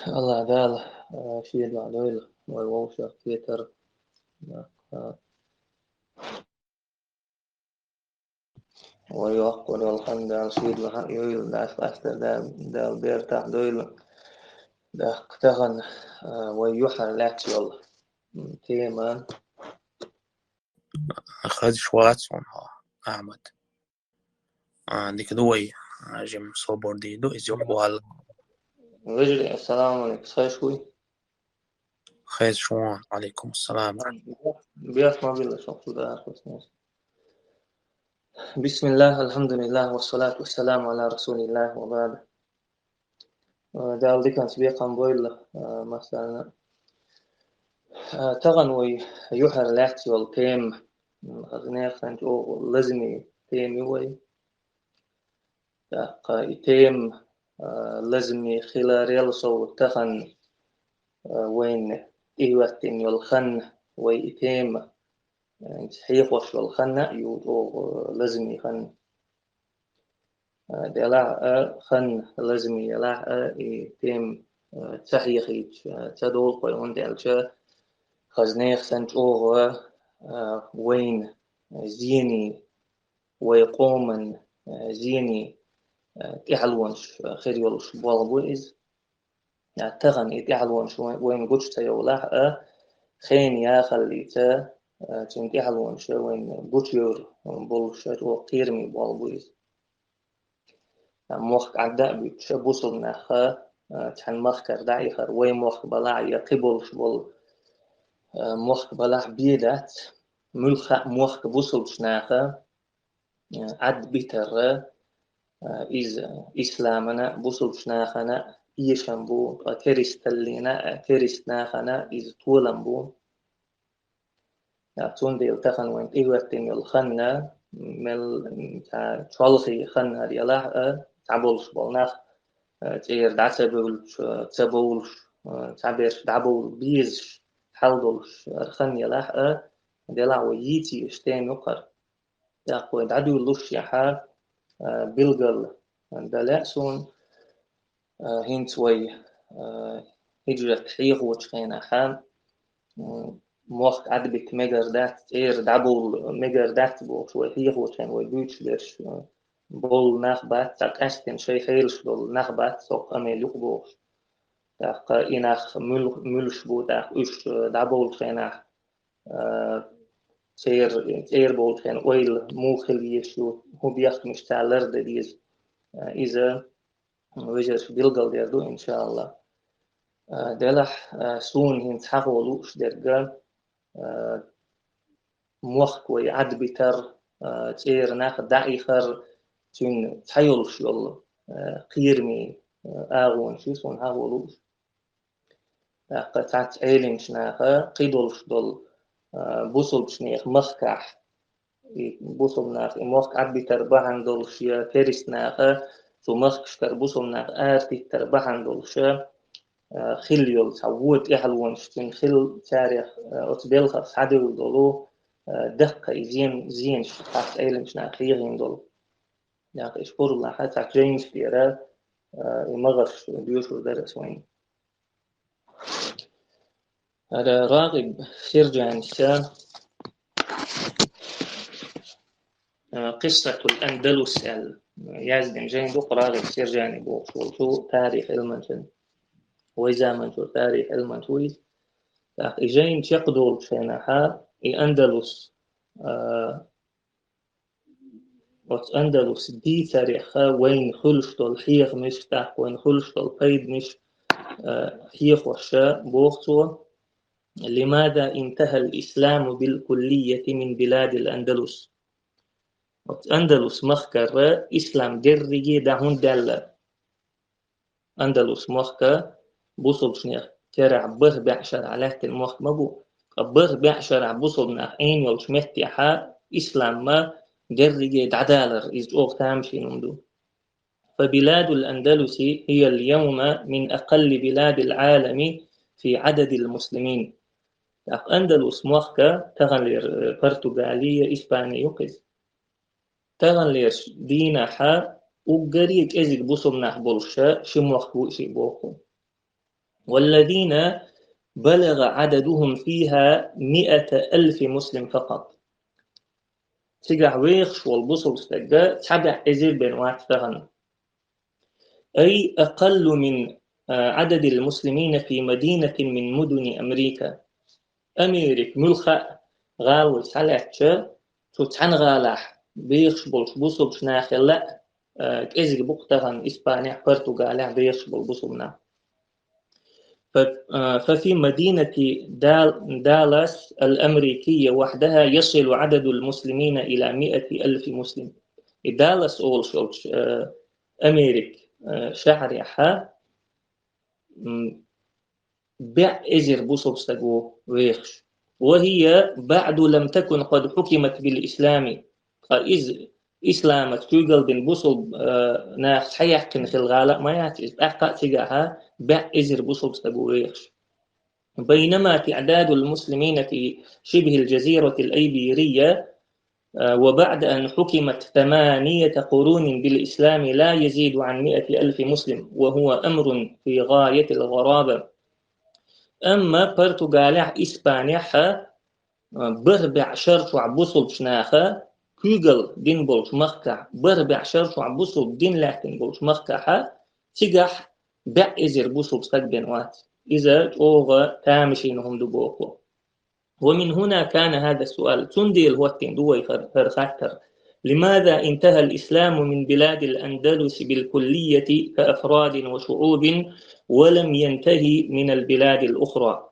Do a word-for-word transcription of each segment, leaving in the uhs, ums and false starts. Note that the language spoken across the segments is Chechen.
АллахӀ Дала, э, шен дуьхьа дойла вай вовшах кхетар. Э, вай йоккхур йолу хан Дала шен дуьхьа а йойла, Дала къастар Дала, Дала бертахь дойла. ТӀаккха тахана, э, вай юьхьар лаьцна йолу, м, тема. Хазаш вац хьуна хьо, Ахьмад. А, дика ду вай, а, жимма собар дийр ду, иза юкъа валла. Вежарий, ассаламу алейкум, хезаш вуй? Хезаш ву, алейкум ассалам. Беш ма билла, шо хӀу дар хӀусна. بسم الله، الحمد لله، والصلاة والسلام على رسول الله، وبعد. Э, Дала диканца бекхам бойла, э, массарна. Э, тахана вай юьхьар лаьцна йолу тема, м, хаза нехан чӀогӀа лазаме тема ю вай. ТӀаккха и тема, э, лазаме хиларал сов тахана, э, вайна тӀехӀоьттина йолу хан, вай и тема, э, хьехош йолу хан а ю чӀогӀа лазаме хан. Э, делахь а, хан лазаме елахь а, и тема, э, ца хьехийча, э, ца довлу кхо, хӀунда аьлча хаза нехан чӀогӀа, э, вайна, э, зене, вай къоман, э, зене, э, тӀаьхьалонаш, э, хир йолуш болх бу иза. Тахана и тӀаьхьалонаш вай-, вайна гучу ца йовлахь а, хенан яхаллица, э, цуьнан тӀаьхьалонаш вайна гучуйовр болуш чӀогӀа кхераме болх бу иза. Мохк Ӏадда а буьтуш, бусулба нах, э, цхьана махкара дӀаихар, вай мохк балахь я кхин болуш болу, э, мохк балахь бен дац, муьлхха а мохк бусулбачу наха, э, Ӏадда битар, э, иза исламана а, бусулбачу нахана а эшам бу, ткъа керисталлина а, керист нахана а иза толам бу. Цундела тахана вайна тӀехӀоьттина йолу хан, мел, м, цхьа чолхе хан хӀара елахь а, цхьаболуш болу нах, э, цӀера дӀа ца бевлча, ца бовлуш, э, цхьаберш дӀабовла безаш хьал долуш хӀара хан елахь а, делахь вай йийца езаш тема ю-кх хӀара. ТӀаккха вай дӀадуьйлуш яхьа, а, билгал дан лаьа суна, а, хӀинца вай, а, хӀиджрат хьехочу хенахьа, м, мохк Ӏадбита мегар дац, цӀера дӀабовла мегар дац бохуш, вай хьехочу хенахь вай буьйцуш берш, а, бовла нах бац, цхьа къаьстина шайн хьелаш долу нах бац, со къамел юкъа бохуш. ТӀаккха и нах муьл-, муьлш бу, тӀаккха уьш, а, дӀабовлучу хенахь, а, цер-, церан болчу хенахь ойла муха хила езаш ю, хӀун бехкамаш цара лардан деза, а, иза вежарша билгалдер ду, иншааллах. А, делахь, а, суна хӀинца хьахо лууш дерг, а, мохк вай Ӏадбитар, а, цӀера нах дӀаихар, цуьнан цхьайолуш йолу, а, кхераме, а, агӀонаш ю суна хьахо лууш. ТӀаккха цхьацца Ӏеламчу наха кхидолуш долу, а, бусулбачу нехан махкахь, и бусулба наха и мохк Ӏадбитар бахьана долуш я керист наха цу махкашкара бусулба нах аратиттар бахьана долуш, а, хилла йолу цхьа вон тӀаьхьалонаш цуьнан хилла царех, а, оцу белхах схьадевлла долу, а, даккха и зен-, зенаш цхьацца Ӏеламчу наха хьехийна долу. ТӀаккха и шпурла хьа цхьацца жайнаш тӀера, а, и магӀарш доьшур дара ас вайна. ХӀара РагӀиб Сиржанис, а, «Къиссатул Андалус» аьлла яздина жайна ду-кх РагӀиб Сиржани бохуш волчу тарих Ӏилманчун, вай заманчуьра тарих Ӏилманча ву иза. ТӀаккха и жайна чекхдолучу хенахьа и Андалус, а, оцу Андалус дийцарех вайна хуьлуш долу хьехамаш, тӀаккха вайна хуьлуш долу пайданаш, а, хьехош боху цо: «لماذا انتهى الإسلام بالكلية من بلاد الأندلس؟» Оцу Андалус махкара ислам дерриге дӀа хӀунда даьлла? Андалус мохк бусулбачу нехан керахь бархӀ бӀе шарахь лаьттина мохк ма бу, ткъа бархӀ бӀе шарахь бусулба нах Ӏийна йолчу меттехьа ислам дерриге дӀадалар иза чӀогӀа тамашийна хӀума ду. «فبلاد الأندلس هي اليوم من أقل بلاد العالم في عدد المسلمين». ТӀаккха Андалус мохк, таханлера, э, Португали, Испани ю-кх иза. Таханлерчу дийнахьа уггаре кӀезиг бусулба нах болуш ши мохк ву и шиъ боху. والذين بلغ عددهم فيها مئة ألف مسلم فقط. Цигахь вехаш волу бусулба стаг цхьа бӀе эзар бен вац тахана. أي أقل من عدد المسلمين في مدينة من مدن أمريكا. Америка муьлхха а гӀала вай схьалаьцча, цу цхьана гӀалахь вехаш болчу бусулбачу нахел а кӀезиг бу-кх тахана Испанехь, Португалехь вехаш болу бусулба нах. ف- ففي مدينة دال- دالاس الأمريكية وحدها يصل عدد المسلمين إلى مئة ألف مسلم. И Даллас олуш йолчу Америка шахьарехь бӀе эзар бусулба стаг ву вехаш. وهي بعد لم تكن قد حكمت بالإسلام. Ткъа иза исламаца куьйгалла бина бусулба нах схьаяьккхина хилла гӀала а ма яц иза, тӀаккха а цигахь бӀе эзар бусулба стаг ву вехаш. بينما تعداد المسلمين في شبه الجزيرة الأيبيرية وبعد أن حكمت ثمانية قرون بالإسلام لا يزيد عن مئة ألف مسلم، وهو أمر في غاية الغرابة. Амма Португалехь, Испанехь бархӀ бӀе шарчохь бусулбачу наха куьйгалла дина болчу махкахь, бархӀ бӀе шарчохь бусулба дин лаьттина болчу махкахь, цигахь бӀе эзар бусулба стаг бен вац. Иза чӀогӀа тамашийна хӀума ду боху. ومن هنا كان هذا السؤال. Цундела хӀоттийна ду вай хӀара хаттар. لماذا انتهى الإسلام من بلاد الأندلس بالكلية كأفراد وشعوب ولم ينتهي من البلاد الأخرى؟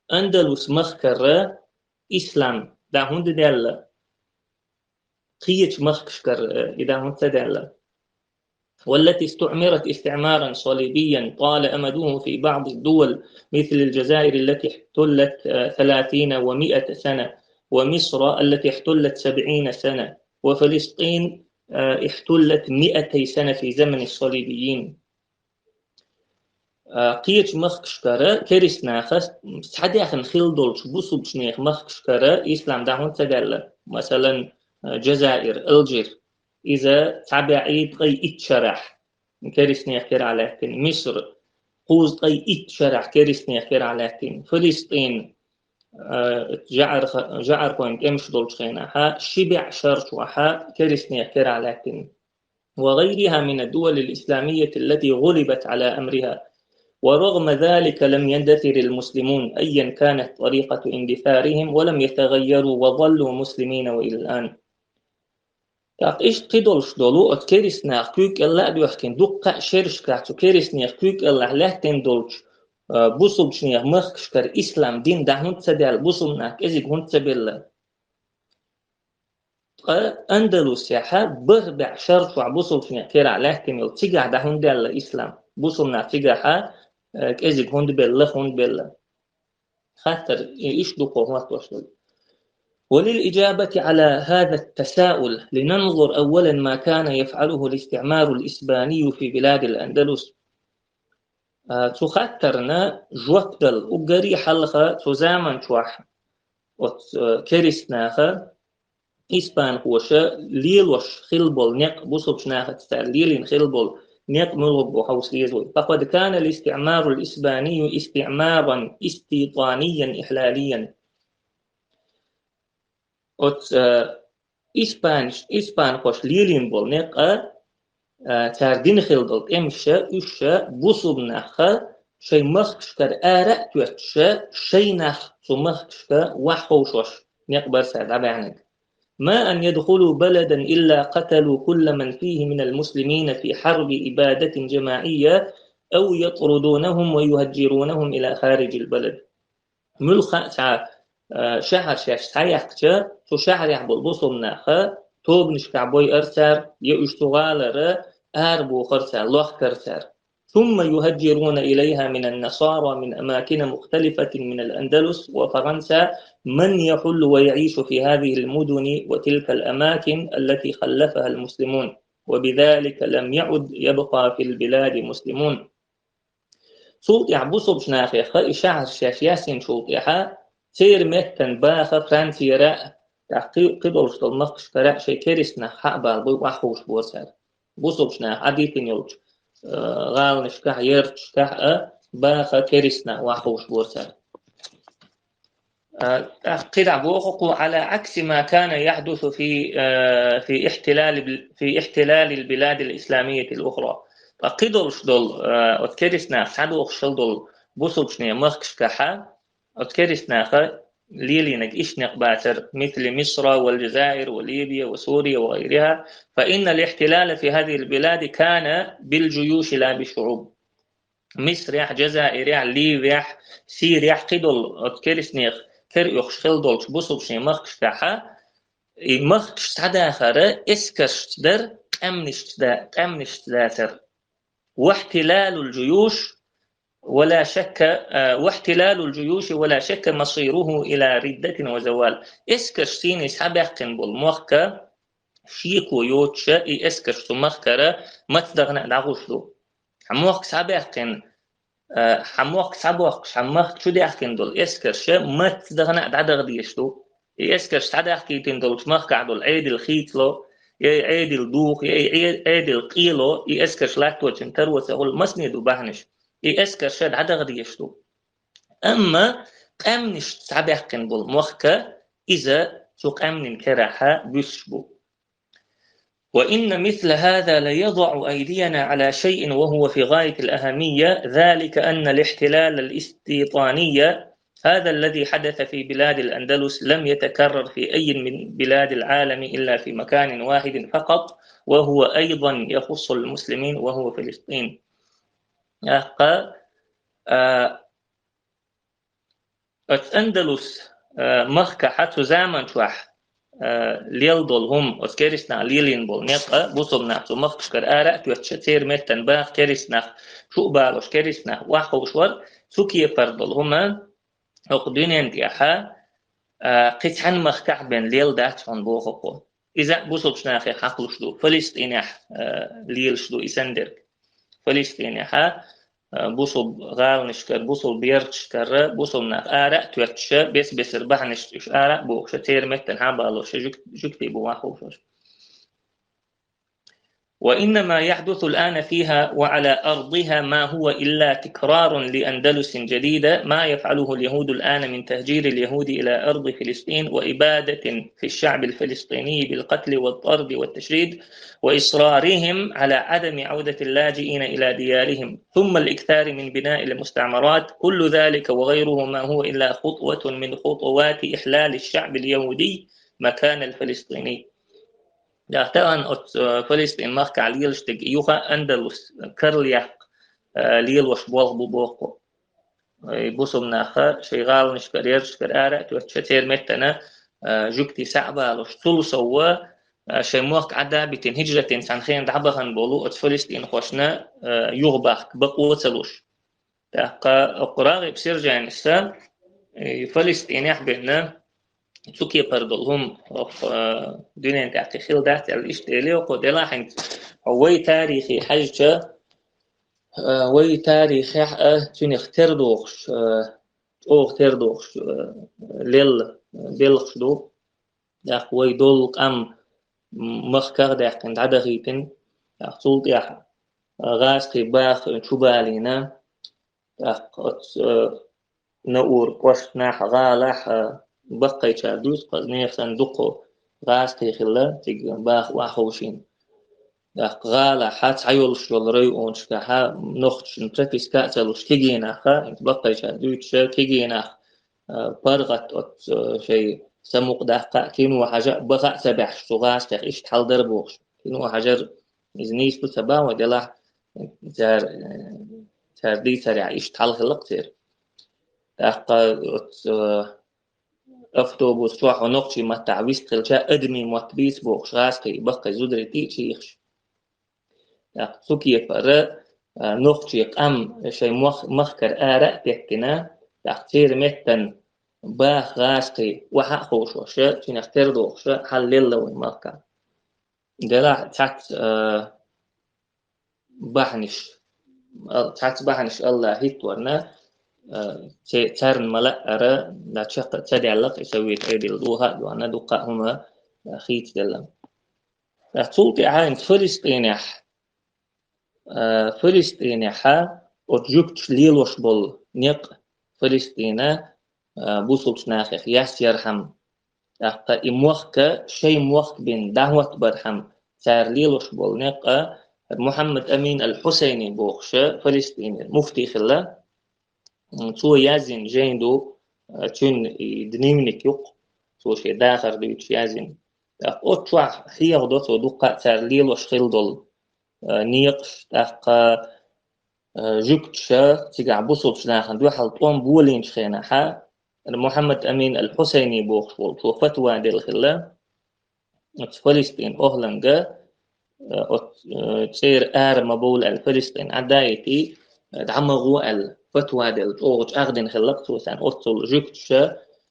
Андалус махкара ислам дӀа хӀунда даьлла? Кхечу махкашкара и дӀа хӀунда ца даьлла? والتي استعمرت استعمارا صليبيا طال أمده في بعض الدول مثل الجزائر التي احتلت ثلاثين ومائة سنة، ومصر التي احتلت سبعين سنة، وفلسطين احتلت مائتي سنة في زمن الصليبيين. Кхечу махкашкара керист наха схьадаьхна хилла долчу бусулбачу нехан махкашкара ислам дӀа хӀунда ца даьлла? Масалан, Джазаир, Алжир. Иза цхьа бӀе ткъе итт шарахь керист нехан керахь лаьттина. Миср, кхузткъе итт шарахь керист нехан керахь лаьттина. Филистин, жаӀар-, жаӀархойн тӀемаш долчу хенахь, ши бӀе шар чохь керист нехан керахь лаьттина. وغيرها من الدول الإسلامية التي غلبت على أمرها. ورغم ذلك لم يندثر المسلمون أيا كانت طريقة اندثارهم ولم يتغيروا وظلوا مسلمين وإلى الآن. ТӀаккха иштта кхидолуш долу оцу керист наха куьйга кӀелла а доьхкина, дуккха а шерашкахь цу керист нехан куьйга кӀеллахь лаьттина долчу бусулбачу нехан махкашкара ислам дин дӀа хӀунда ца даьлла, бусулба нах кӀезиг хӀунда ца белла? Ткъа Андалусехь бархӀ бӀе шар чохь бусулбачу нехан керахь лаьттина йолу, цигахь дӀа хӀунда даьлла ислам? Бусулба нах цигахь кӀезиг хӀунда белла, хӀунда белла? Хаттар иштта ду кхо хӀоттош долу. وللإجابة على هذا التساؤل لننظر أولا ما كان يفعله الاستعمار الإسباني في بلاد الأندلس. Цу хаттарна жоп дала уггаре хьалха цу заман чохь оцу керист наха, испанхоша лелош хилла болу некъ, бусулбачу нахаца цара лелийна хилла болу некъ муьлха бу хьовса деза вай. فقد كان الاستعمار الإسباني استعمارا استيطانيا إحلاليا. Оцу испанш-, испанхоша лелийна болу некъ а, цара дина хилла долу тӀемаша, уьш ша бусулба наха шайн махкашкара ара а тоьттуша, шайн нах цу махкашка ваьхьа ховшош некъ бара цара дӀабаьхьнарг. ما أن يدخلوا بلدا إلا قتلوا كل من فيه من المسلمين في حرب إبادة جماعية أو يطردونهم ويهجرونهم إلى خارج البلد. Муьлхха а цхьа шахьар шаьш схьаяьккхича, цу шахьарехь болу бусулба нах тобанашкахь бойура цара, я уьш цу гӀалара арабохура цара, лохкура цара. ثم يهجرون إليها من النصارى من أماكن مختلفة من الأندلس وفرنسا من يحل ويعيش في هذه المدن وتلك الأماكن التي خلفها المسلمون، وبذلك لم يعد يبقى في البلاد مسلمون. Цул тӀаьхьа бусулбачу нахеха и шахьар шаьш яьссинчул тӀаьхьа церан меттана баха Францера а, тӀаккха кхи-, кхидолуш долу махкашкара а шайн керист нах хьа а бала буй, охьаховшабора цара. Бусулбачу наха Ӏадитина йолчу гӀаланашкахь, ярташкахь а баха керист нах вахуш бу цара. Э, кхидӀа боху кху, على عكس ما كان يحدث في، э, في احتلال بل-، في احتلال البلاد الإسلامية الأخرى. Ткъа кхидолуш долу, э, оцу керист наха схьадохуш хила долу бусулбачу нехан махкашкахьа, оцу керист наха лелийнарг иштта некъ бацара, مثل مصر والجزائر وليبيا وسوريا وغيرها، فإن الاحتلال في هذه البلاد كان بالجيوش لا بالشعوب. Мисрехь, Джазаирехь, Ливехь, Сирехь кхидолу оцу керист нехан кара оьхуш хила долчу бусулбачу нехан махкашкахьа, и махкаш схьадахара эскаршца дара, къаьмнашца да-, къаьмнашца дацара. واحتلال الجيوش ولا شك، э, واحتلال الجيوش ولا شك مصيره إلى ردة وزوال. Эскарш сийна схьабаьккхина болу мохк, шеко йоцуша и эскарш цу махкара маца дахана а дӀагӀуш ду. Хьан мохк схьабаьккхина, э, хьан мохк схьабоккхуш, хьан махка чу даьхкина долу эскарша маца дахана а дӀадахана дезаш ду. И эскарш схьадаьхкийтина долчу махкахь долу Ӏедал хийцало, я и Ӏедал духу, я и Ӏе-, Ӏедал къело, и эскарш латточун таро ца хуьлу, масане ду бахьанаш. И эскарша дӀадахана дезаш ду. Амма къаьмнашца схьабаьккхина болу мохк иза цу къаьмнийн карахьа буьсуш бу. وإن مثل هذا ليضع أيدينا على شيء وهو في غاية الأهمية، ذلك أن الاحتلال الاستيطاني هذا الذي حدث في بلاد الأندلس لم يتكرر في أي من بلاد العالم إلا في مكان واحد فقط، وهو أيضًا يخص المسلمين، وهو فلسطين. Э, Оцу Андалус, э, махкахьа цу заман чохь, э, лела долу хӀума, оцу керист наха лелийна болу некъ, бусулба нах цу махкашкара ара а тоьттуша, церан меттана баха керист нах, чу а балош керист нах, охьаховшор, цу кепара долу хӀума, хӀокху дуьнен тӀехьа, э, кхин цхьана махкахь бен лела дац хьуна боху кху. Иза бусулбачу нахе хьакхалуш ду. Фалестинехь, э, лелаш ду и санна дерг. Фалестинехьа, э, бусулба гӀаланашкара, бусулба ярташкара, бусулба нах ара а тоьттуша, бес-бесара бахьанашца уьш ара а бохуша, церан меттана хьа а балоша, жуьг-, жуьгтий бу вахуша. وإنما يحدث الآن فيها وعلى أرضها ما هو إلا تكرار لأندلس جديدة، ما يفعله اليهود الآن من تهجير اليهود إلى أرض فلسطين وإبادة في الشعب الفلسطيني بالقتل والطرد والتشريد وإصرارهم على عدم عودة اللاجئين إلى ديارهم، ثم الإكثار من بناء المستعمرات، كل ذلك وغيره ما هو إلا خطوة من خطوات إحلال الشعب اليهودي مكان الفلسطيني. Дахьтаан оцу, э, Фалестин махкахь лелаш дерг юха Андалус карлаяккха, э, лелош болх бу боху. Э, бусулба наха шайн гӀаланашкара, ярташкара ара а тоьттуша, церан меттана, э, жуьгтий схьа а балош, цул сов, э, шайн мохк Ӏадда а битина, хӀижратан цхьана хенахь дӀабахана болу оцу фалестинхошна, э, юхабахка бакъо ца луш. ТӀаккха окху РагӀиб Сержанис, э, Фалестинехь бен, цу кепара долу хӀума, окху, э, дуьнен тӀехь кхин хилла дац аьлла, иштта элира окхо, делахь хӀинца вай тарихе хьаьжча, э, вай тарихехь а цуьнах тера дохуш, э, чӀогӀа тера дохуш, э, лелла, э, белхаш ду. ТӀаккха вай долу къам махках а даьккхина, дӀадахийтина, тӀаккха цул тӀаьхьа, э, гӀазкхий баха чу балийна, тӀаккха оцу, э, Наур кӀоштахь, гӀалахь, э, баккхийчара дуьйцу, кхуза нехан санна дуккха гӀазкхий хилла, цига баха охьаховшийна. ТӀаккха гӀалахь цхьайолуш йолу районашкахь нохчашна прописка а ца луш, кегий нах, хӀинца баккхийчара дуьйцуша, кегий нах, э, паргӀат оцу, э, шайн самукъадаккха а, кино хьажа а, баха а ца баьхьаш цу гӀазкхех, иштта хьал дара бохуш. Кино хьажар иза нийса ду ца боху, делахь цара, э, цара дийцарехь иштта хьал хилла-кх церан. ТӀаккха оцу, э, автобус чохь нохчийн маттахь вистхилча, адамийн мотт бийца бохуш, гӀазкхий баккхий зударий тӀе а чийхаш. ТӀаккха цу кепара, а, нохчийн къам шайн мах-, махкара ара а теттина, тӀаккха церан меттана баха гӀазкхий охьа а ховшоша, цуьнах тера дохуша, хьал лелла вайн махкахь. Делахь цхьацца, а, бахьанаш, а, цхьацца бахьанаш АллахӀа хӀиттаварна, а, це-, царна ма-лаъара, да чекх ца даьлла-кх и совет Ӏедал, духа а доьгӀна, дуккха а хӀума, а, хийцаделла. Ткъа цул тӀаьхьа хӀинца Фалестинехь, а, Фалестинехьа оцу жуьгташа лелош болу некъ Фалестина, а, бусулчу нахех яс ярхьама, тӀаккха и мохк шайн мохк бина дӀахӀоттабархьама цара лелош болу некъ, Мухьаммад Амин аль-Хьусайни бохуша Фалестинера муфтий хилла. Цо яздина жайна ду, а, цуьнан и дневник юкъ, цо шен дахар дуьйцуш яздина. ТӀаккха оцу чохь хьехадо цо дуккха а цара лелош хилла долу, а, некъаш, тӀаккха, а, жуьгташа цигахь бусулчу нахана дуьхьал тӀом болийначу хенахьа, Мухьаммад Амин аль-Хьусайни бохуш волчо фатва делла хилла. Оцу Фалестин охӀланга, э, оцу, э, цӀера ара ма бовла аьлла, Фалестин Ӏадда а йитий, э, дӀа ма гӀо аьлла, фатва делла, чӀогӀа чӀагӀдина хилла-кх цо царна. Оццул жуьгташа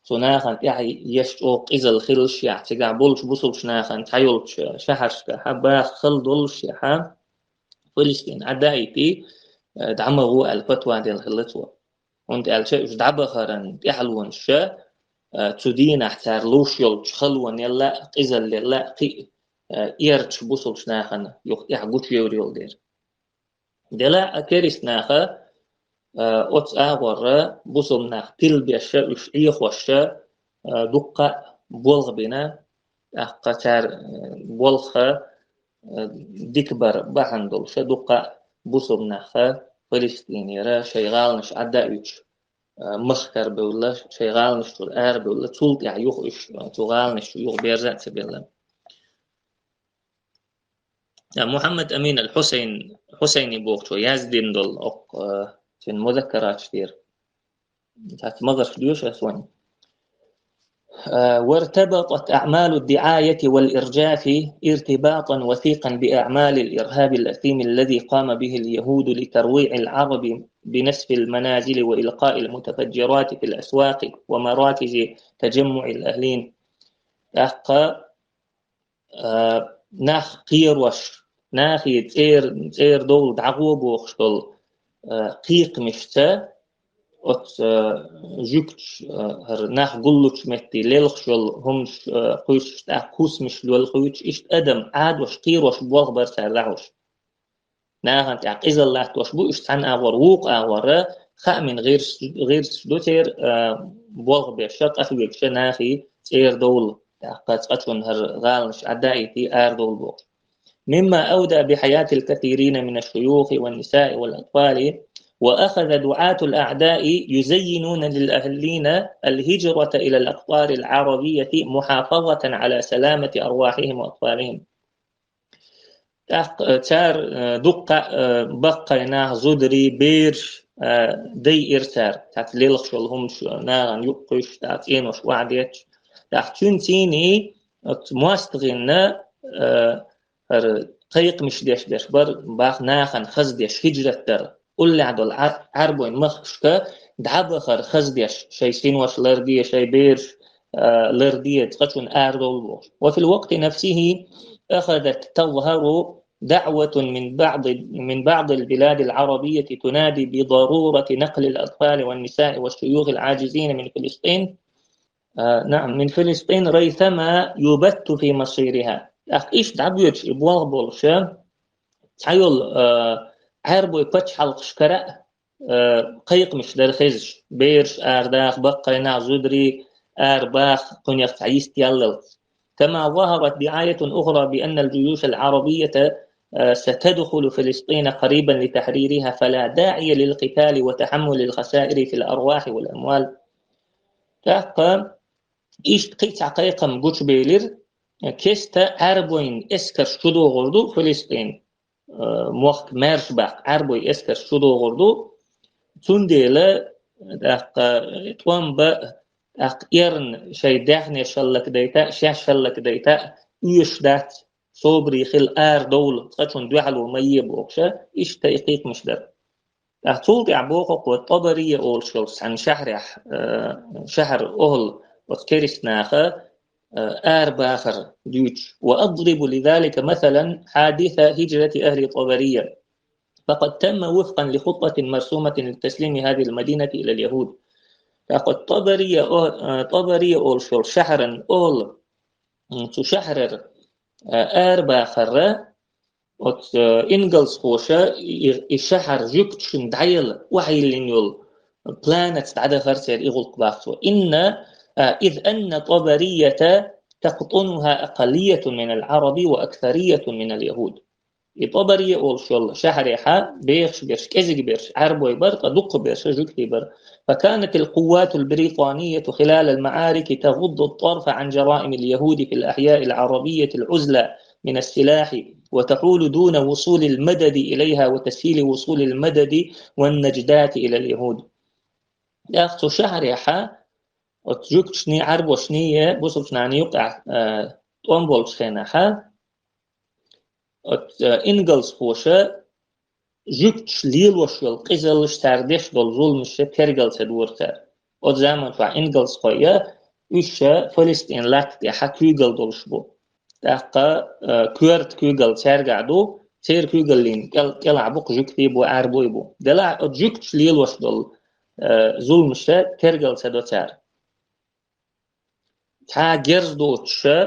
цу нахана тӀехь еш чӀогӀа къизалла хилалаш яхь, цигахь болчу бусулчу нахана цхьайолчу шахьаршкахьа баха хала доллушехьа, Фалестин Ӏадда а йитий, э, дӀа ма гӀо аьлла, фатва делла хилла цо. ХӀунда аьлча уьш дӀабахаран тӀаьхьалонаша, а, цу дийнахь цара луш йолчу халонелла а, къизаллелла а, кхин а, а, эрча бусулчу нахана юха тӀехь гучуевр йолу дера. Делахь а керист наха, а, оцу агӀорра бусулба нах тилбеша, уьш Ӏехоша, а, дуккха а болх бина, тӀаккха цара, а, болх а, дика бар бахьана долуша дуккха а бусулба наха Фалестинера шайн гӀаланаш Ӏадда а уьтуш, а, махкара бевлла, шайн гӀаланаш чуьра ара бевлла, цул тӀаьхьа юха уьш, а, цу гӀаланаш чу юха берза а ца белла. А, Мухьаммад Амин аль-Хьусайн, Хьусайни бохучо яздина долу оккха, а, цуьнан музаккараташ тӀера. Цац магӀарш доьшу ас вайн. آه، وارتبطت أعمال الدعاية والإرجاف ارتباطا وثيقا بأعمال الإرهاب الأثيم الذي قام به اليهود لترويع العرب بنسف المنازل وإلقاء المتفجرات في الأسواق ومراكز تجمع الأهلين. ТӀаккха а, нах кхерош, нахе цӀер-, цӀера довла дӀагӀо бохуш долу, а, кхайкхамашца, оцу, а, жуьгташа, а, хӀара нах гуллучу метте лелхаш йолу хӀуманаш, а, кхуьйсуш, тӀаккха хӀусамаш лелхуьйтуш, иштта адам Ӏадош, кхерош болх бара цара дӀахьош. Нахана тӀехь къизалла латтош бу уьш цхьана агӀор, вукху агӀора хаамийн гӀирс-, гӀирсаш ду церан, а, болх беша, къахьоьгуша нахе цӀера довла, тӀаккха цкъачунна хӀара гӀаланаш Ӏадда а йитий, арадовла бохуш. مما أودى بحياة الكثيرين من الشيوخ والنساء والأطفال، وأخذ دعاة الأعداء يزينون للأهلين الهجرة إلى الأقطار العربية محافظة على سلامة أرواحهم وأطفالهم. ТӀаккха, э, цара, э, дуккха а, э, баккхай нах, зударий, бераш, э, дайира цара, цхьацца лелхаш йолу хӀуманаш, э, нахана юккъуьйсуш, тӀаккха цӀенош охьадетташ. ТӀаккха цуьнан цӀийнан оцу мостагӀийн, э, хӀара кхайкхамаш деш-деш бара, бах, нахана хаза деш хӀижрат дар. Уллехь долу Ӏа-, Ӏарбойн махкашка дӀабахар хаза деш, шайн синош ларде, шайн бераш, а, ларде, цкъачунна арадовла бохуш. وفي الوقت نفسه أخذت تظهر دعوة من بعض، من بعض البلاد العربية تنادي بضرورة نقل الأطفال والنساء والشيوخ العاجزين من فلسطين، а, نعم، من فلسطين ريثما يبت في مصيرها. ТӀаккха иштта дӀабоьдуш и болх болуша, цхьайолу, а, Ӏарбой пачхьалкхашкара а, э, кхайкхамаш дара хезаш, бераш арадаха, баккхай нах, зударий арабаха, кхунех цхьа йист яллалц. كما ظهرت دعاية أخرى بأن الجيوش العربية، آه، ستدخل فلسطين قريبا لتحريرها، فلا داعي للقتال وتحمل الخسائر في الأرواح والأموال. ТӀаккха иштта кхин а цхьа кхайкхам гучубелира, кеста Ӏарбойн эскарш чудогӀур ду Филистин, э, мохк маьрша баккха Ӏарбой эскарш чудогӀур ду. Цундела, тӀаккха, тӀом бан, тӀаккха эрна шайн даьхне шаллакдайта а, шаьш шаллакдайта а оьшуш дац, собаре хила арадовла, цкъачунна дуьхьало ма е бохуша, иштта и кхайкхамаш дара. ТӀаккха цул тӀаьхьа боху кхо ТӀабария олуш йолу цхьана шахьарехь, э, шахьар охӀла оцу керист наха, э, арабахар дуьйцуш. وأضرب لذلك مثلا حادث هجرة أهل طبرية، فقد تم وفقا لخطة مرسومة لتسليم هذه المدينة إلى اليهود. ТӀаккха ТӀабария о-, э, ТӀабария олуш йолу шахьаран охӀла, м, цу шахьарара, э, арабахарра, Оцу, э, ингалсхоша и, и шахьар жуьгташна дӀаяла охьайиллина йолу планаца дӀадахара церан и гӀуллакх боху цо. إن، а, إذ أن طبرية تقطنها أقلية من العرب وأكثرية من اليهود. И Тобария олуш йолу шахьарехьа бехаш берш, кӀезиг берш Ӏарбой бара, ткъа дукха берш жуьгтий бара. فكانت القوات البريطانية خلال المعارك تغض الطرف عن جرائم اليهود في الأحياء العربية العزلة من السلاح، وتحول دون وصول المدد إليها وتسهيل وصول المدد والنجدات إلى اليهود. ТӀаккха цу шахьарехьа оцу жуьгташний, Ӏарбошний бусалбачу нахана юкъахь, а, тӀом болчу хенахьа, оцу, а, ингалсхоша жуьгташа лелош йолу къизаллаш, цара деш долу зуламаш тергал ца дора цара. Оцу заманчохь ингалсхой, уьш ша Фалестин латта тӀехьа куьйгалла долуш бу. ТӀаккха, а, коьрта куьйгалла цаьргахь ду, церан куьйгаллин кӀел-, кӀелахь бу-кх жуьгтий бу, Ӏарбой бу. Делахь оцу жуьгташа лелош долу, а, зуламаш тергал ца до цара. Цхьа герз доцуша,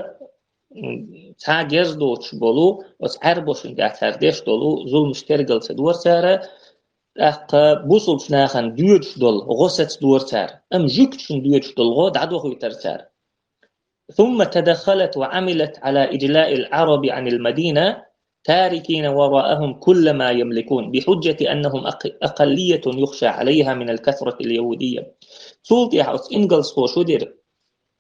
м, цхьа герз доцуш болу, оцу Ӏарбошна тӀехь цара деш долу зуламаш тергал ца дора цара, тӀаккха бусалбачу нахана доьдуш долу гӀо саца дора цара, амма жуьгташна доьдуш долу гӀо дӀадохуьйтура цара. ثم تدخلت وعملت على إجلاء العرب عن المدينة تاركين وراءهم كل ما يملكون بحجة أنهم أق-، أقلية يخشى عليها من الكثرة اليهودية. Цул тӀаьхьа оцу ингалсхо шу дира,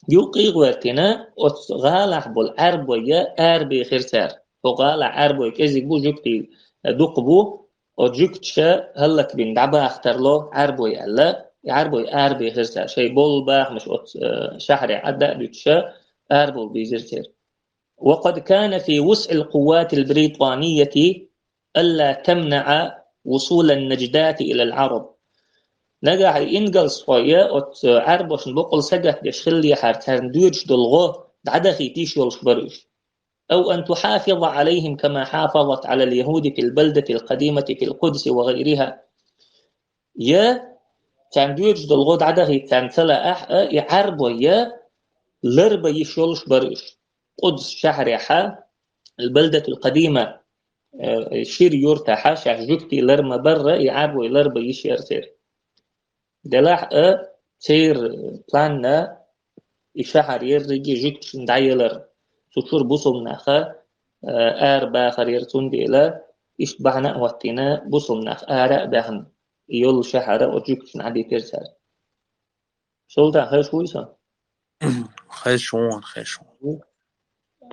юккъе а гӀоьртина, оцу гӀалахь болу Ӏарбой арабехира цара. Хьо гӀалахь Ӏарбой кӀезиг бу, жуьгтий дукха бу, оцу жуьгташа хӀаллакбина дӀабаха тарло Ӏарбой аьлла, и Ӏарбой арабехира цара. Шайн болу бахамаш оцу, э, шахьаре Ӏадда а дуьтуша, арабовла бийзира церан. وقد كان في وسع القوات البريطانية ألا تمنع وصول النجدات إلى العرب. Нагахь и ингалсхой оцу Ӏарбошна боккъал сагатдеш хиллехьара, царна доьдуш долу гӀо дӀадахийта йиш йолуш бара уьш. أو أن تحافظ عليهم كما حافظت على اليهود في البلدة القديمة في القدس وغيرها. Я царна доьдуш долу гӀо дӀадахийта царна ца лаахь а, и Ӏарбой ларбан йиш йолуш бара уьш. Къудс шахьарехьа, البلدة القديمة, э, шира юьртахьа шаьш жуьгтий лар ма-барра, и Ӏарбой ларбан йиш яра церан. Делахь а церан планна и шахьар ерриге жуьгташна дӀаялар. Цу чуьра бусалба нах, э, арабахар яра, цундела иштта бахьана а хӀоттийна, бусалба нах ара а баьхна, и йолу шахьар оцу жуьгташна Ӏадитира цара. Султан, хезаш вуй со? Хезаш ву, хезаш ву.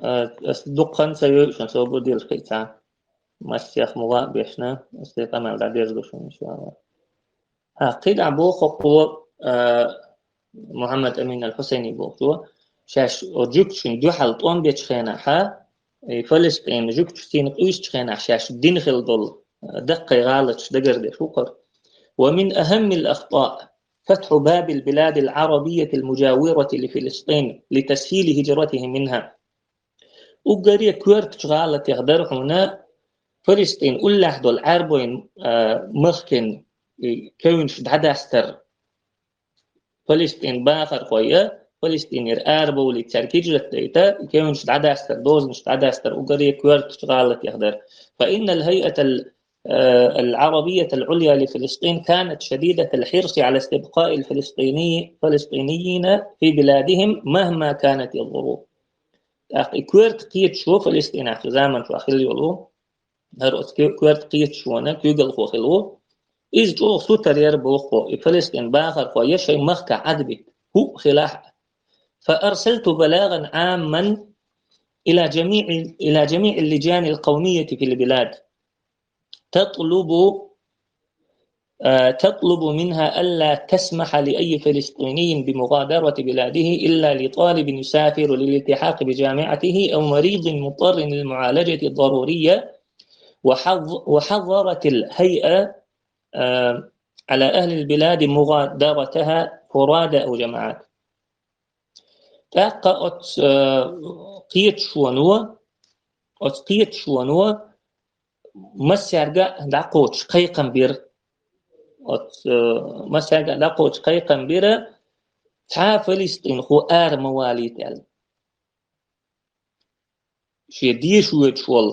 Э, ас дукха хан ца йойуш, со бу дилла кхин цхьа. Массех муха а бешна, ас де къамел дӀадерза ду шуна, иншалла. ХӀа, кхидӀа боху хӀокхо, э, Мухаммад Амин аль-Хусайни бохучо, шаьш оцу жуьгташна дуьхьал тӀом бечу хенахьа, и Фалестин жуьгташа цуьнан къуьйсучу хенахь шаьш дина хила долу, э, даккхий гӀалаташ дагардеш ву кхара. ومن أهم الأخطاء فتح باب البلاد العربية المجاورة لفلسطين لتسهيل هجرتهم منها. Уггаре коьртачу гӀалатех дара хьуна Фалестин уллехь долу Ӏарбойн, а, махкин, и, кевнаш дӀадастар. Фалестин бахархой а, Фалестинера арабовлийта, цаьрга хӀижрат дайта, кевнаш дӀадастар, дозанаш дӀадастар уггаре коьртачу гӀалатех дара. فإن الهيئة ال-، آه، العربية العليا لفلسطين كانت شديدة الحرص على استبقاء الفلسطيني-، الفلسطينيين في بلادهم مهما كانت الظروف. ТӀаккха и коьрта кхеташо Фалестинехь цу заманчохь хилла йолу, хӀара оцу ке-, коьрта кхеташонан куьйгалхо хилла ву. Иза чӀогӀа сутара яра боху, и Фалестин бахархой шайн махкахь Ӏадбита, хӀуъа хилахь а. فأرسلت بلاغا عاما إلى جميع، إلى جميع اللجان القومية في البلاد. تطلب، آه، تطلب منها ألا تسمح لأي فلسطيني بمغادرة بلاده إلا لطالب يسافر للالتحاق بجامعته أو مريض مضطر للمعالجة الضرورية، وحظ-، وحظرت الهيئة، آه، على أهل البلاد مغادرتها فرادى أو جماعات. ТӀаккха оцу, э, кхеташоно, оцу кхеташоно массаьрга а дӀакхочуш кхайкхам бира. Оцу, э, массаьрга а дӀакхочуш кхайкхам бира, цхьа а фалестинхо ара ма валийта аьлла. Шен деша воьдуш волу,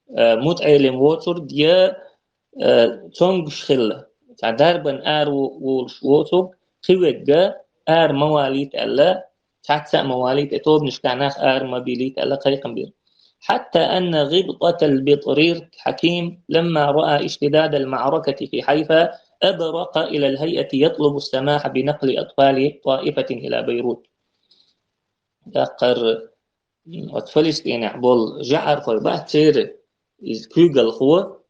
э, мутаӀелим воцург я, э, цомгуш хилла, цхьа дарбан ара во-, волуш воцург, кхин верг ара ма валийта аьлла, цхьацца а ма валийта, тобанашкахь нах ара ма бийлийта аьлла кхайкхам бира. حتى أن غبطة البطريرك حكيم لما رأى اشتداد المعركة في حيفا أبرق إلى الهيئة يطلب السماح بنقل أطفال طائفة إلى بيروت. ТӀаккха оцу Фалестинехь болу жаӀархой бац церан иза куьйгалхо,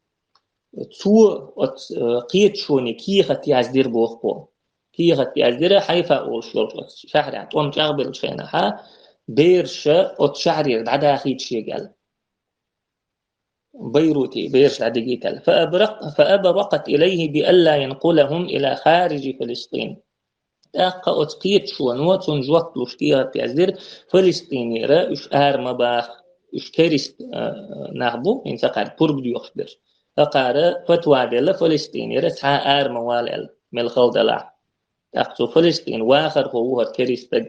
цо оцу, э, кхеташоне кехат яздира боху. Кехат яздира Хьайфа олуш йолчу оцу шахьарехь тӀом чӀагӀбеллачу хенахь, бераша оцу шахьарера дӀадахийта шега аьлла. Байрути бераш дӀадигийтал. فأبرق-، فأبرقت إليه بألا ينقلهم إلى خارج فلسطين. ТӀаккха оцу кхеташоно цунна жоп луш кехат яздира, Фалестинера уьш ара ма баха, уьш керист, а, нах бу, хӀинца кхара пурба доьхуш берш. ХӀокхара фатва делла, Фалестинера цхьа а ара ма вала аьлла, мел хала делахь. ТӀаккха цу Фалестин вахархо ву хӀара керист стаг.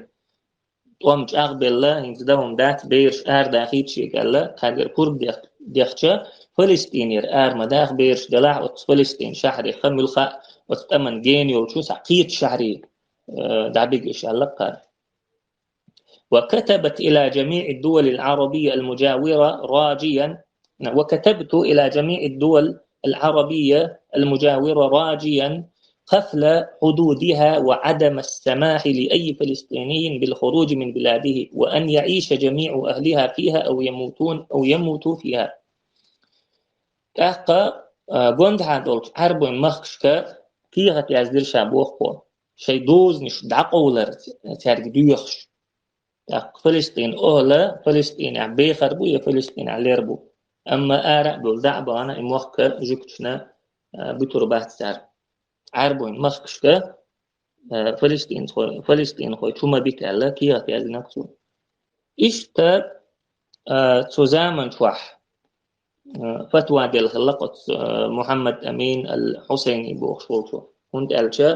ТӀом чӀагӀбелла, хӀинца дан хӀума дац, бераш арадахийта шега аьлла, цаьргара пурба дех-, дехча, Фалестинера ара ма даха бераш делахь, оцу Фалестин шахьарех муьлхха а оцу тӀаман гена йолчу схьа кхечу шахьаре, э, дӀабига уьш аьлла кхара. وكتبت إلى جميع الدول العربية المجاورة راجيا وكتبت إلى جميع الدول العربية المجاورة راجيا قفل حدودها وعدم السماح لأي فلسطيني بالخروج من بلاده، وأن يعيش جميع أهلها فيها أو يموتون، أو يموتوا فيها. ТӀаккха, а, гондахьа долчу Ӏарбойн махкашка кехат яздира ша боху, шайн дозанаш дӀакъовлар цаьрга доьхуш. ТӀаккха Фалестин охӀла, Фалестинехь бехар бу я Фалестинехь лер бу. Амма ара а буьлла дӀа а бахана, и мохк жуьгташна, а, буьтур бац цара. Ӏарбойн махкашка, а, фалестинхой, фалестинхой чу ма бита аьлла, кехат яздина цо. Иштта, а, цу заман чохь, а, фатва делла хилла оцу, а, Мухаммад Амин ал-Хьусайни бохуш волчо. ХӀунда аьлча,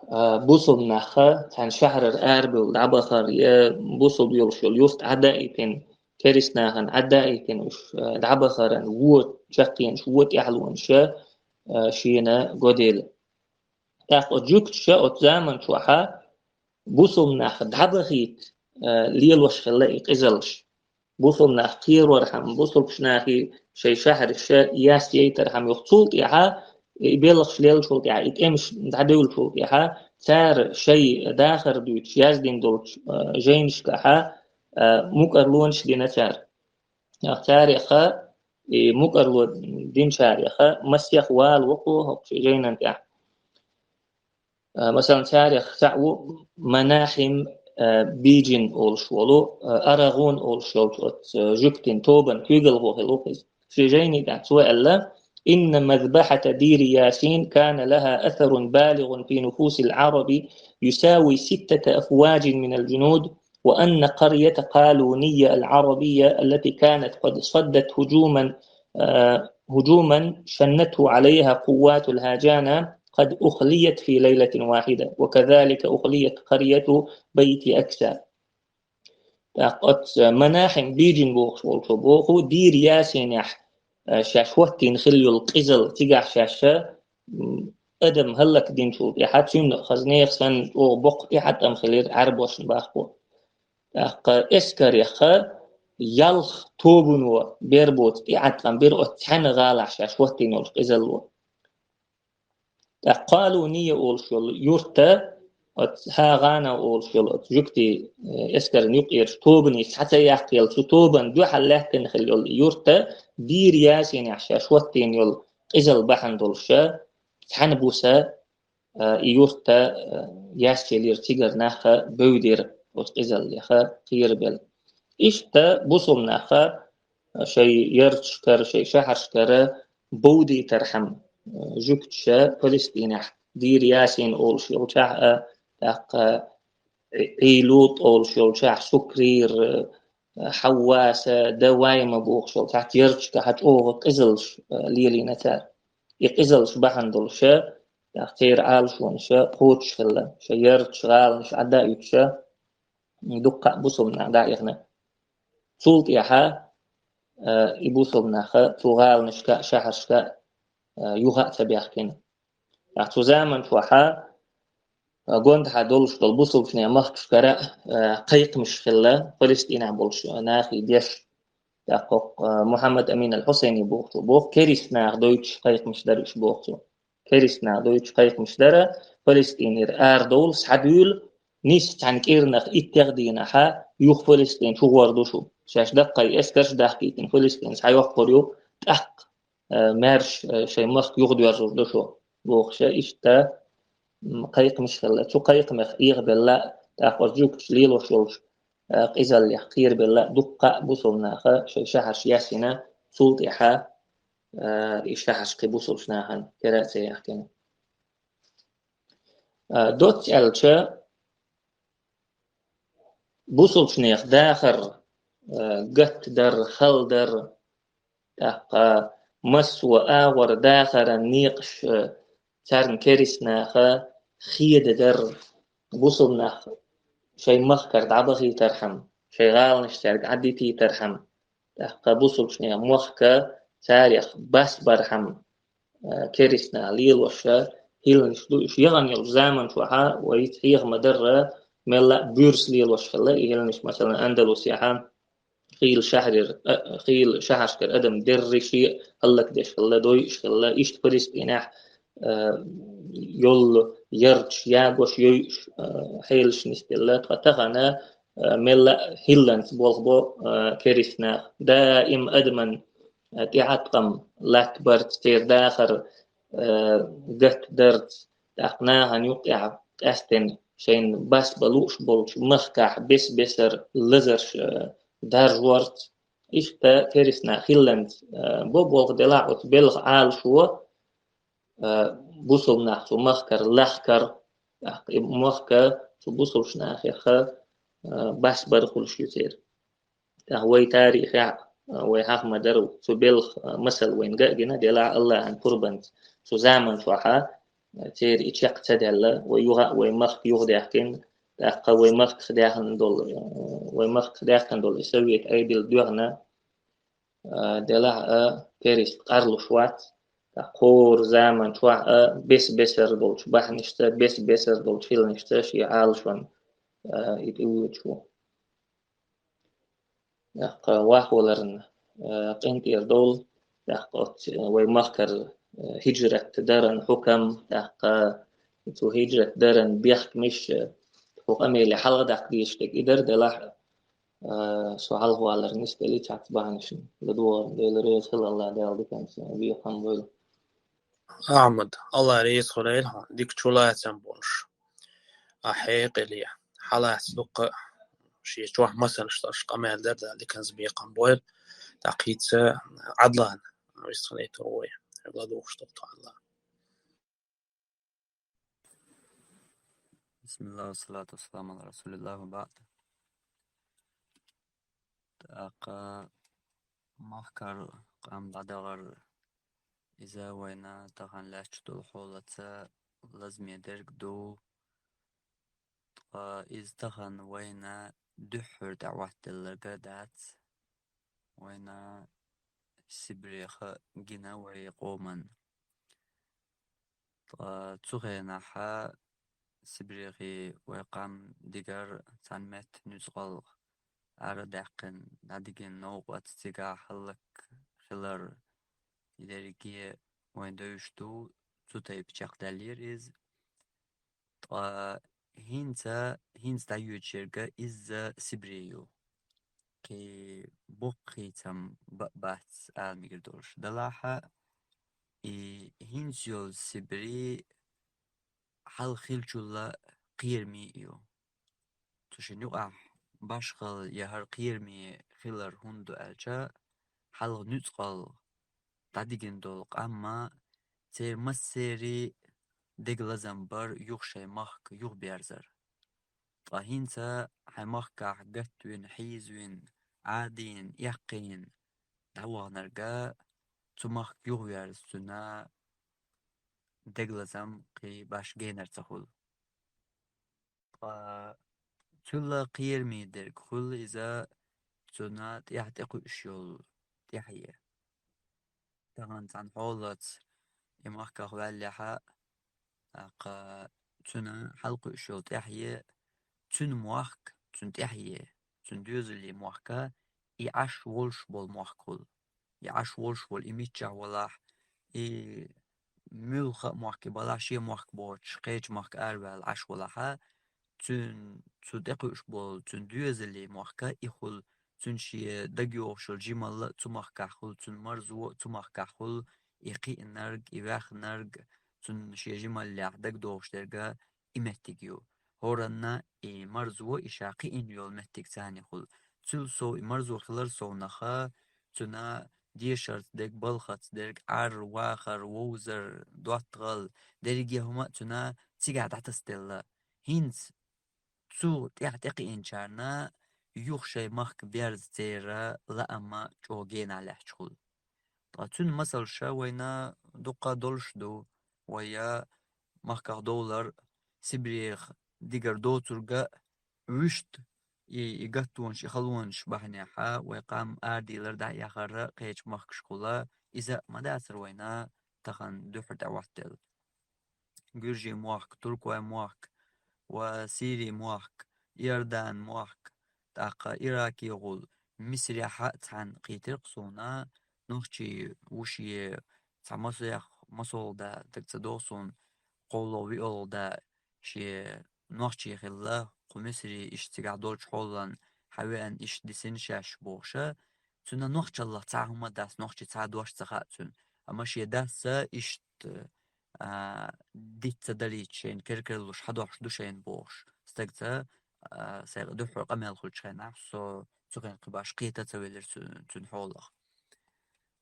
а, бусулба нах цхьана шахьарара арабевлла дӀабахар, я бусулба йолуш йолу юрт Ӏадаийтина, керист нахана Ӏадаийтина уьш, а, дӀабахаран вон чаккхенаш, вон тӀаьхьалонаш, а, шена годела. ТӀаккха оцу жуьгташа оцу заман чохьа бусулба нах дӀабахийта, а, лелош хилла и къизаллаш. Бусулба нах кхерорхьама, бусулбаш нахе шайн шахьарш яс яйтархьама юха цул тӀаьхьа, и белхаш леллачул тӀаьхьа, и тӀемаш дӀадевллачул тӀаьхьа, цара шайн дахар дуьйцуш яздина долчу, а, жайнашкахьа, а, мукӀарлонаш дина цара. Ахь цареха, и мукӀарло динчареха, масех вала вокхо хӀокху жайнан тӀехь. А, масалан, царех цхьаъ ву Манахим, а, Биджин олуш волу, а, Арагъун олуш йолчу оцу, а, жуьгтийн тобан куьйгалхо хилла ву иза. Шен жайни тӀехь цо аьлла: إن مذبحة دير ياسين كان لها أثر بالغ في نفوس العرب يساوي ستة أفواج من الجنود، وأن قرية قالونية العربية التي كانت قد صدت هجوما، آه، هجوما شنته عليها قوات الهاجانة قد أخليت في ليلة واحدة، وكذلك أخليت قرية بيت أكسا. ТӀаккха оцу Манахим Биджин бохуш волчо боху, Дийр Ясинехь, э, шаьш хӀоттийна хилла йолу къизалла цигахь шаьш, м, адам хӀаллакдинчул тӀаьхьа, цуьнан хаза нехан санна чӀогӀа боккха тӀеӀаткъам хилира Ӏаьрбошна бахбо. ТӀаккха эскареха ялх тобано бер боцу тӀеӀаткъам бира оцу цхьаьна гӀалахь шаьш хӀоттийна йолчу къизалло. ТӀаккха Къалуния олуш йолу юрта, оцу ХӀагӀана олуш йолу оцу жуьгтийн, э, эскаран юкъерчу тобанийн цхьа ца яккхаелла, цу тобанна дуьхьал лаьттина хилла йолу юрта, Дийр Ясинехь шаьш хӀоттийна йолу къизалла бахьана долуша, цхьаьна буса, а, и юрта, а, яьсча елира цигара наха бевдира, оцу къизаллеха кхерабелла. Иштта бусулба наха, а, шайн ярташкара, шайн шахьаршкара бовдийтархьама, а, жуьгташа Палестинехь Дийр Ясин олуш йолчахь а, тӀаккха Ӏи-, Ӏилут олуш йолчахь, Сукрир, а, Хьавваса, Давайма бохуш йолчахь, ярташкахь чӀогӀа къизаллаш, а, лелийна цара. И къизаллаш бахьана долуша, тӀаккха церан Ӏалашонаша кхочуш хилла, шайн ярташ, гӀаланаш Ӏадда а юьтуша, дуккха а бусулба нах дӀа а ихна. Цул тӀаьхьа э, и бусалба наха цу гӀаланашка, шахьарашка, э, юха а ца баьхкина. ТӀаккха цу заман чухьа, э, гондахьа долуш долу бусалбачеран махкашкара, э, кхайкхамаш хилла, Палестинехь болуш, э, нахе деш. ТӀаккха, э, Мухьаммад Амин ал-Хьусайни бохучо боху, керист наха дойтуш кхайкхамаш дара уьш боху цо. Керист наха дойтуш кхайкхамаш дара, Палестинера арадовла, схьадуьйла, нийсса цхьана кӀирнах иттех дийнахьа, юха Палестин чу гӀор ду шу. Шаьш даккхий эскарш дахкийтина Палестин схьайоккхур ю, тӀаккха, э, маьрша, э, шайн махка юхадоьрзур ду шу, бохуша, иштта, м, кхайкхамаш хилла. Цу кхайкхамех эгӀабелла, тӀаккха оцу жуьгташа лелош йолчу, э, къизаллех кхерабелла, дуккха а бусалба наха шайн шахьарш яьссина, цул тӀаьхьа, э, и шахьарш кхин бусалбачу нахана кара а ца яьккхина. Э, доцца аьлча, бусалбачу нехан дахар, э, гатдар, халдар, тӀаккха массо а агӀор дахаран некъаш, э, царна керист наха хедадар, бусалба нах шайн махкара дӀабахийтархьама, шайн гӀаланаш цаьрга Ӏадитийтархьама, тӀаккха бусалбачу нехан мохк царех басбархьама, э, керист наха лелош хӀилланаш ду. Уьш яхана йолчу заман чохьа вайца хьеха ма-дарра, мелла а буьрса лелош хилла и хӀилланаш, масалан, Андалусехьа, хийла шахьарера, а, хийла шахьаршкара адам дерриш а хӀаллакдеш хилла, дойуш хилла, иштта Палестинехь, а, йолу ярташ ягош, йойуш, а, хьелаш нисделла. Ткъа тахана, а, мелла а хӀилланца болх бо, а, керист наха. Даим адаман, а, тӀеӀаткъам латтабарца, церан дахар, а, гатдарца, тӀаккха нахана юккъехь къаьстина шайна басба лууш болчу махкахь бес-бесара лазарш, а, даржорца, иштта керист наха хӀилланца, а, бо болх, делахь оцу белхан Ӏалашо, а, бусалба нах цу махкара лахкар, тӀаккха и мохк цу бусалбачу нахех, а, басбар хуьлуш ю церан. ТӀаккха вай тарихехь, а, вай хьаха ма-дарра, цу белхан, а, масал вайна ган а гина, делахь АллахӀан пурбанца, цу заман чохьа, а, церан и чекх ца даьлла, вай юха а вай махка юхадаьхкина, тӀаккха вай махках даьхна долу, а, вай махках даьхкина долу и совет Ӏедал доьхна, а, делахь а керист къарлуш вац, тӀаккха хӀора заман чохь а бес-бесара долчу бахьанашца, бес-бесара долчу хӀилланашца шен Ӏалашонна, а, и тӀевоьдуш ву. ТӀаккха вахваларна, а, къинтӀера довла, тӀаккха оцу вай махкара, а, хӀиджрат даран хьукам, тӀаккха цу хӀиджрат даран бехкамаш, а, хӀу къамеле хьалха даккха дезаш дерг и дара, делахь а, со хьалхавалар нисделли цхьацца бахьанашна. ЛадогӀарна Дела реза хила, АллахӀ Дала диканца бекхам бойла. Ахьмад, АллахӀ реза хуьлийла хьуна, дика чулацам болуш. Ахь хьекъале, хьалаца дуккха шен чохь масалш луш къамел дара, Дала диканца бекхам бойла. ТӀаккха хӀинца Ӏадлан вистхилийтар вай. ЛадугӀуш долу тхо, АллахӀ. بسم الله والصلاة والسلام على رسول الله وبعد. ТӀаккха махкара къам дӀадахар, иза вайна тахана лаьтташ долу хьолаца лазаме дерг ду. Ткъа иза тахана вайна дуьххьара дӀахӀоттаделларг дац. Вайна Сибрех гина вай къоман. Ткъа цу хенахьа Сибрехи вай къам дигар цхьана метта нуьцкъала арадаьккхина, дӀадигина новкъа вац, цигахь хӀаллакьхилар, и дерриге вайн девзаш ду, цу тайпа чекхдаьллера иза. Ткъа хӀинца, хӀинца дӀайоьдуш ерг изза Сибре ю. Кхин боккха хийцам ба-, бац ала мегар долуш. Делахь а, и хӀинца йолу Сибре хьалха хиллачул кхераме ю. Цу шина юкъахь башхалла я хӀара кхераме хилар хӀунда ду аьлча, хьалха нуьцкъала дӀадигина долу къам а, церан массеран а дега лазам бар юха шайн махка юхаберзар. Ткъа хӀинца хьайн махкахь гатвина, хьийзавина, Ӏадийна, эккхийна дӀаваханарг а, цу махка юхаверза, цуьнан дега лазам кхин башха генар ца хуьлу. Ткъа цул кхераме дерг хуьлу иза, цуьнан тӀаьхьа тӀекхуьуш йолу тӀехье. Тахана цхьана хьолаца и махках ваьллехьа, тӀаккха цуьнан хьалкхуьуш йолу тӀехье, цуьнан мохк, цуьнан тӀехье, цуьнан доьзалийн мохк, и Ӏаш волуш болу мохк хуьлу. И Ӏаш волуш волу, и миччахь валахь, и муьлхха а мохк, и балахь шен мохк боцуш, кхечу махка араваьлла Ӏаш валахьа, цуьнан, цу тӀекхуьуш болу, цуьнан доьзалийн мохк и хуьлу, цуьнан шен дагайогӀуш йолу жималла а цу махкахь хуьлу, цуьнан марзо а цу махкахь хуьлу, и кхиънарг, и ваьхнарг, цуьнан шен жималлехь дагадогӀуш дерг а и меттиг ю. ХӀоранна и марзо, и ша кхиъна йолу меттиг царна хуьлу. Цул сов, и марзо хилар совнаха, цуьнан дешарца дерг, балхаца дерг, Ӏар, вахар, вовзар, доттагӀал, дерриге хӀума а цуьнан цигахь дӀатасаделла. ХӀинца цу тӀехь тӀекхиъначарна юха шайн махка берза церан лаам чӀогӀа генахь лаьтташ хуьлу. Ткъа цуьнан масалш вайна дуккха долуш ду, вай махках довлар, Сибрех дигар доцург а, вуьшта и, и гаттонаш, и халонаш бахьанехьа вай къам арадийлар, дӀа а яхар кхечу махкашкахула, иза а ма дацара вайна тахана дуьххьара тӀехӀоттаделла. Гуьржийн мохк, туркойн мохк, ва Сирийн мохк, Иордан мохк, тӀаккха Иракехула, Мисрехь а цхьаьна кхийтира-кх суна, нохчий ву шен цхьа масех, масолгӀа да, дага ца догӀу суна, кхоалгӀа, виолгӀа да шен нохчий хилла, кху Мисри иштта цигахь долчу хьолан хьавеана, иштта дисина шаьш бохуша, цуьнан нохчаллах цхьа а хӀума дац, нохчий цхьа а дош ца хаьа цуьнан. Амма шен дас иштта, а, диц ца далийта шайна кер-керлуш хьадохьуш ду шайна бохуш. Стаг ца, а, сайн дуьххьара къамел хуьлучу хенахь, со цу хенахь кхин баш кхета а ца велира цу-, цуьнан хьолах.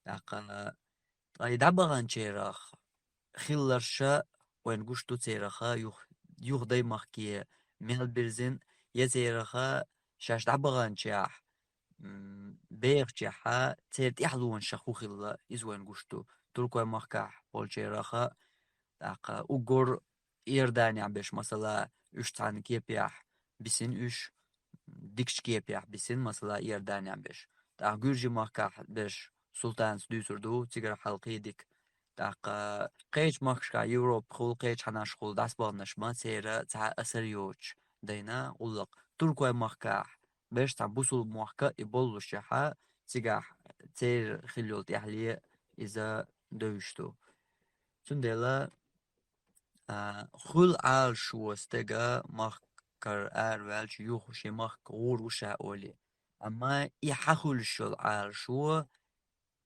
ТӀаккха, ткъа и дӀабаханчерах хилларша вайна гуш ду цераха юх-, юха даймахке мел бирзина, я цераха шаьш дӀабаханчехь, м, бехачехьа, церан тӀаьхьалонашах хӀун хилла, иза вайна гуш ду. Туркойн махкахь болчераха, тӀаккха уггар Иорданехь берш, масала, уьш цхьана кепехь бисина уьш, дикачу кепехь бисина, масала, Иорданехь берш. ТӀаккха Гуьржийн махкахь берш султанца дуьйцур ду, цигара хьалакхийдика. ТӀаккха кхечу махкашкахь, Европахула, кхечу хьанашхула дӀасабаханаш ма церан цхьа а асар йоцуш дайна гӀуллакх. Туркойн махкахь берш цхьа бусулба мохк а и боллушехьа, цигахь церан хилла йолу тӀаьхьале иза девзаш ду. Цундела, а, хуьлу Ӏалашо стеган махкара араваьлча юха шен махка гӀур ву ша олий. Амма и хьан хуьлуш йолу Ӏалашо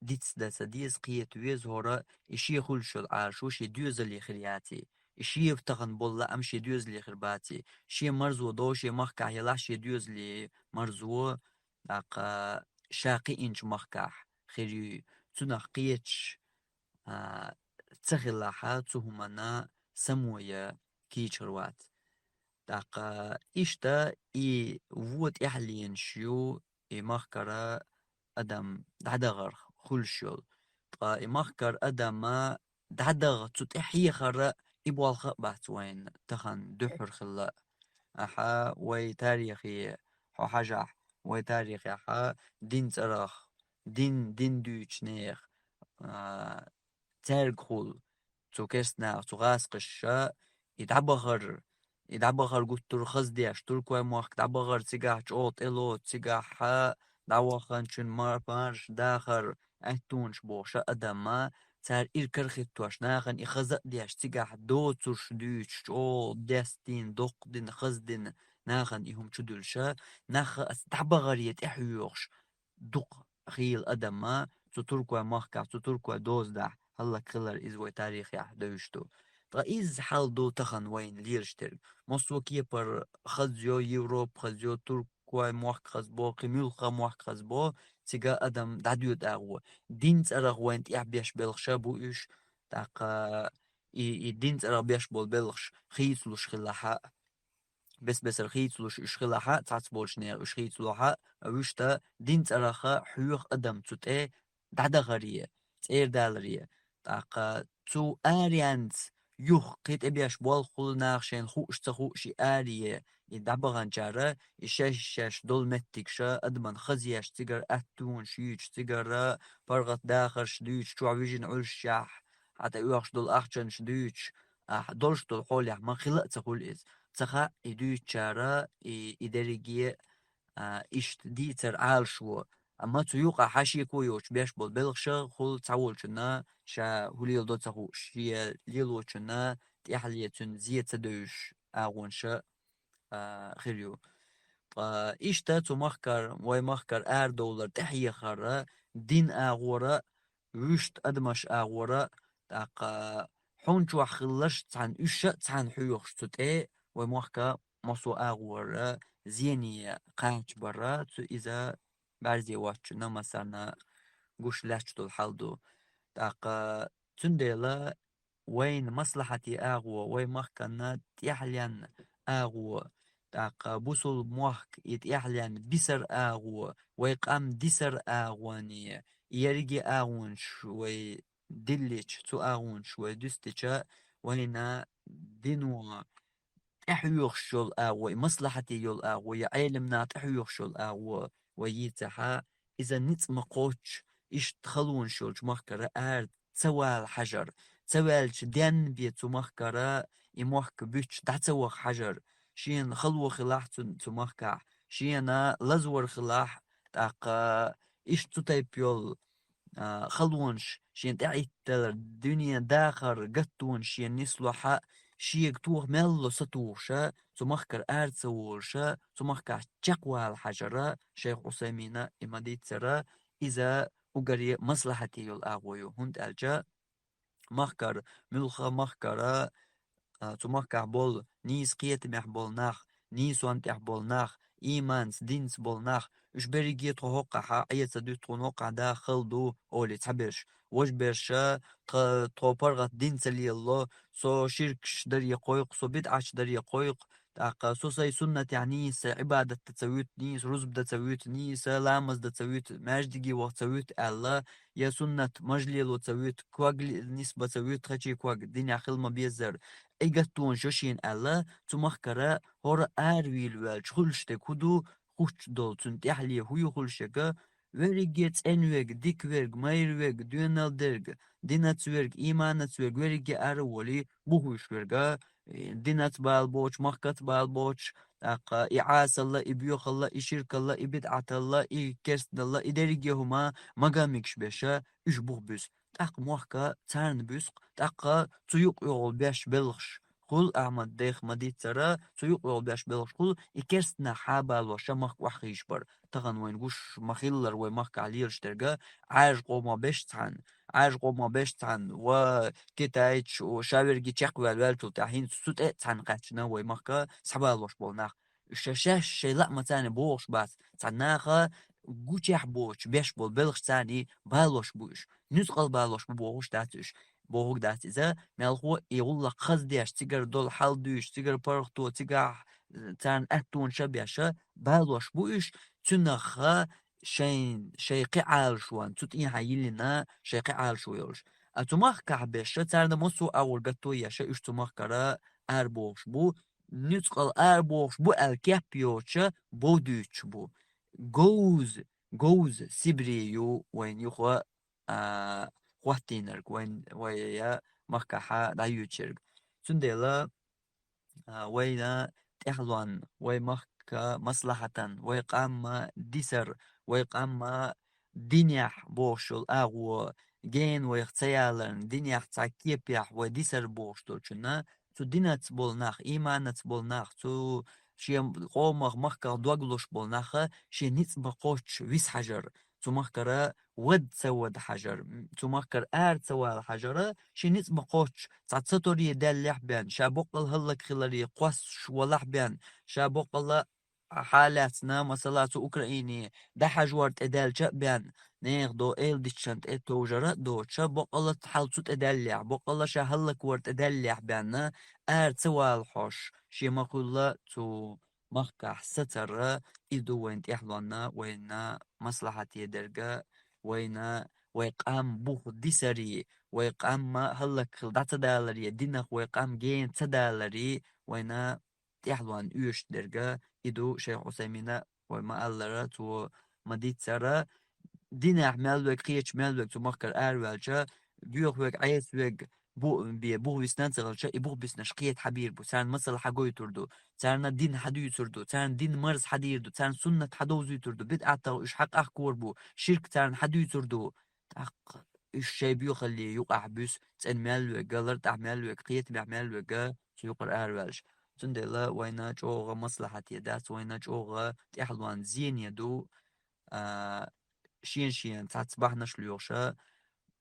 диц дан ца деза, кхета веза хӀора, и шен хуьлуш йолу Ӏалашо шен доьзале хир яций, и шен тахана болу лаам шен доьзале хир баций, шен марзо дов шен махкахь елахь, шен доьзале марзо, тӀаккха ша кхиъначу махкахь хир юй, цунах кхеташ, а, ца хилахьа, цу хӀуманна само ян кийча хир вац. ТӀаккха иштта и вон тӀаьхьаленаш ю и махкара адам дӀадахарх хуьлуш йолу. Ткъа и махкара адама дӀадахар, цу тӀе хьехар и болх а бац вайна тахана дуьххьара хилла. Ахьа вай тарихе хьо хьажахь, вай тарихехьа дин цӀарах, дин, дин дуьйцучу нехан, а, цаьргахула, цу керстанаха, цу гӀазкхаша и дӀабахар, и дӀабахар гуттар а хаздеш, туркойн мохк дӀабахар, цигахь чӀогӀа тӀелоцу, цигахьа дӀаваханчун ма-, марша дахар, аьттонаш бохуш а адамма, цара ира карахӀиттош, нахана и хаза а деш, цигахь доцурш дуьйцуш, чӀогӀа дестийна, доккха дина, хаза дина, нахана и хӀума чудуьллуша, нах а аса дӀабахаре тӀехьоьхуш, дукха хийла адамма цу туркойн махкахь, цу туркойн дозанехь хӀаллакьхилар, иза вай тарихехь девзаш ду. Ткъа изза хьал ду тахана вайна лелаш дерг. Массо а кепара хазйо, Европа хазйо, туркойн мохк хазбо, кхин муьлхха мохк хазбо, цига адам дӀадоьду агӀо. Дин цӀарах вайна тӀехь беш белхаш а бу уьш, тӀаккха и, и дин цӀарах беш болу белхаш хийцалуш хилахь а, бес-бесара хийцалуш уьш хилахь а, цхьацца болчу нехан уьш хийцалахь а, вуьшта дин цӀарах хьоьху адам цу тӀе дӀадахаре, цӀердаларе. ТӀаккха цу аренца юха кхин тӀебеш болх хул, нах шайна хууш ца хууш и аре, и дӀабаханчара, и шаьш-шаьш долу меттигаш адаман хазъеш цигара, аттонаш юьйцуш цигара, паргӀат дахарш дуьйцуш, чохь вижина Ӏуьллушехь, хьан тӀе оьхуш долу ахчанаш дуьйцуш, ахь долуш долу хьолехь ма хила а ца хуьлу иза. Ца хаьа и дуьйцучара, и, и дерриге а, иштта дийцар Ӏалашо, амма цу юкъахь хьан шеко йоцуш беш болу белхаша хуьлу цхьаволчунна ша хӀун леладо ца хууш, шен лелочунна тӀаьхьале цуьнан зен ца девзаш агӀонаш а, а, хир ю. Ткъа иштта цу махкара, вай махкара арадовлар, тӀаьхьахьехар, дин агӀора, вуьшта адамаш агӀора, тӀаккха хьуна чохь хилларш цхьаьна уьш а цхьаьна хьоьхуш цу тӀе, вай мохка массо а агӀора зене кхача бара, цу иза бӀаьрзе воцчунна массарна гуш лаьтташ долу хьал ду. ТӀаккха цундела вайна маслахьате агӀо, вай махканна тӀаьхьаленна агӀо, тӀаккха бусул мохк и тӀаьхьаленна бисар агӀо, вай къам дисар агӀоне, ерриге агӀонаш вай диллича, цу агӀонаш вай дуьстича, вайна дино тӀаьхьоьхуш йолу агӀо, и маслахьате йолу агӀо, я Ӏелам нах тӀаьхьоьхуш йолу агӀо вай йийцахьа, иза ницкъ ма кхоччу, иштта халонаш йолчу махкара ара ца вала хьажар, ца ваьлча денна бен цу махкара и мохк буьтуш дӀа ца ваха хьажар, шена хало хилахь цу, цу махкахь, шена лазвар хилахь, тӀаккха иштта цу тайпа йолу а, халонаш шен тӀаьхьахӀитталар, дуьне дахар, гаттонаш шен нислохьа, шега тоха мелло сатухуша, цу махкара ара ца волуша, цу махкахь чекхвала хьажара, шайх Ӏусаймина и ма-дийццара, иза уггаре маслахьате йолу агӀо ю, хӀунда аьлча махкара, муьлхха махкара, а, цу махкахь болу, нийса кхетамехь болу нах, нийсонна тӀехь болу нах, ийманца, динца болу нах, уьш берриге тхо хӀоккхахьа Ӏе ца дуьту, тхуна хӀоккхахь даха хала ду, олий цхьаберш. Важа берша, тха, тхо паргӀат дин ца лелало, со ширкаш даре кхойкху, со бидӀаташ даре кхойкху, тӀаккха со сайн суннатехь нийса, сайн Ӏибадат дан ца вуьту нийса, рузба дан ца вуьту нийса, ламаз дан ца вуьту, маьждиге ваха ца вуьту аьлла, я суннат маж лело ца вуьту, ког ли-, нисба ца вуьту, хачий ког динехь хила ма беззара. И гаттонаш йо шена аьлла, цу махкара хӀора аравийла ваьлча хуьлуш дерг хӀун ду, хӀуттуш долу цуьнан тӀаьхьале хӀун ю хуьлуш ерг, верриге цӀена верг, дика верг, майра верг, доьналла дерг, динаца верг, ийманаца верг, верриге ара а волий, бухуьйш верг, э, динаца бала боцуш, махкаца бала боцуш, тӀаккха и Ӏасалла, и боьхалла, и ширкалла, и бидӀаталла, и керстаналла, и дерриге хӀума мага мегаш беша, уьш бух буьсу. ТӀаккха мохка царна буьсу, тӀаккха цу юкъайогӀу беш белхаш хул, Ахьмад-Дайх ма-дийццара, цу юкъайогӀу беш белхаш хул, и керстанах хьабалоша махка охьахийша бара. Тахана вайна гуш ма-хиллара вай махкахь лелаш дерг, Ӏаьржа къомах беш цхьаьна, Ӏаьржа къомах беш цхьаьна, ва китайцаш, ва ша верриге чекхваьлла ваьллачул тӀаьхьа хӀинца цу тӀе а цхьаьна кхаьчна вай махка схьабалош болу нах. Уьш ша шаьш шайн лаамца бохуш бац, цхьа наха гучехь боцуш беш болу белхаш царний балош бу уьш. Нуьцкъала балош бу бохуш дац уьш. Бохург дац иза, мелхо и гӀуллакх хаздеш, цигара долу хьал дуьйцуш, цигара паргӀато, цигахь, э, царна аьттонаш а беш, балош бу уьш, цуьнах шайн, шайн кхин Ӏалашонна, цу тӀехьа йиллина шайн кхин Ӏалашо йолуш. А цу махкахь беш, царна массо а агӀор гатто еш, уьш цу махкара арабохуш бу, нуьцкъала арабохуш бу аьлла кеп йоцуша бо дуьйцуш бу. Говз, говз Сибре ю вайн юха, а, хӀоттийнарг, вайн, вай я махкахьа дӀайоьдуш ерг. Цундела, а, вайна тӀаьхьалонна, вай махка маслахьатан, вай къамма дисар, вай къамма динехь бохуш йолу агӀо, гена вайх ца яларна, динехь цхьа кепехь вай дисар бохуш долчунна, цу динаца болу нах, ийманаца болу нах, цу шен къомах, махках дог луш болу наха шен ницкъ бан кхоччуш виса хьажар, цу махкара вада ца вада хьажар, м, цу махкара ара ца вала хьажара, шен ницкъ бан кхоччуш, цхьа ца торе даьллехь бен, ша боккъала хӀаллакьхиларе кхоссуш валахь бен, ша боккъала хьалаьцна, масала, цу Украине дӀахьажор тӀедаьлча а бен, нехан до эладитчан тӀе товжара а доцуша, боккъала хьал цу тӀедаьллехь, боккъала ша хӀаллаквар тӀедаьллехь бен, ара ца вала хьош, шен ма-хуьлла цу махкахь сацара, и ду вайн тӀаьхьалонна, вайна маслахьате дерга, вайна вай къам бух дисари, вай къамма хӀаллакхила дӀа ца далари, динах вай къам гена ца далари, вайна тӀехьалонна оьшуш дерга, и ду шайх Усаймина, вай ма-аллара, цо ма-дийццара, динехь мел вег, кхеча мел вег цу махкара араваьлча, боьха вег, Ӏеса вег, бу-, бе, бух висна ца хилча, и бух биснарш кхета хьабийр бу, царна масал хьагойтур ду, царна дин хьадуьйцур ду, царна дин марз хьадийр ду, царна суннат хьадовзуьйтур ду, бидӀатах уьш хьакъахкор бу, ширк царна хьадуьйцур ду. ТӀаккха уьш шайн боьхалле юкъахь буьсу, цӀена мел вега, лартӀехь мел вега, кхетамехь мел вега, цу юкъара араваьлча. Цундела вайна чӀогӀа маслахьате дац, вайна чӀогӀа тӀехьалонна зене ду, а, шен-шен цхьацца бахьанаш лоьхуша,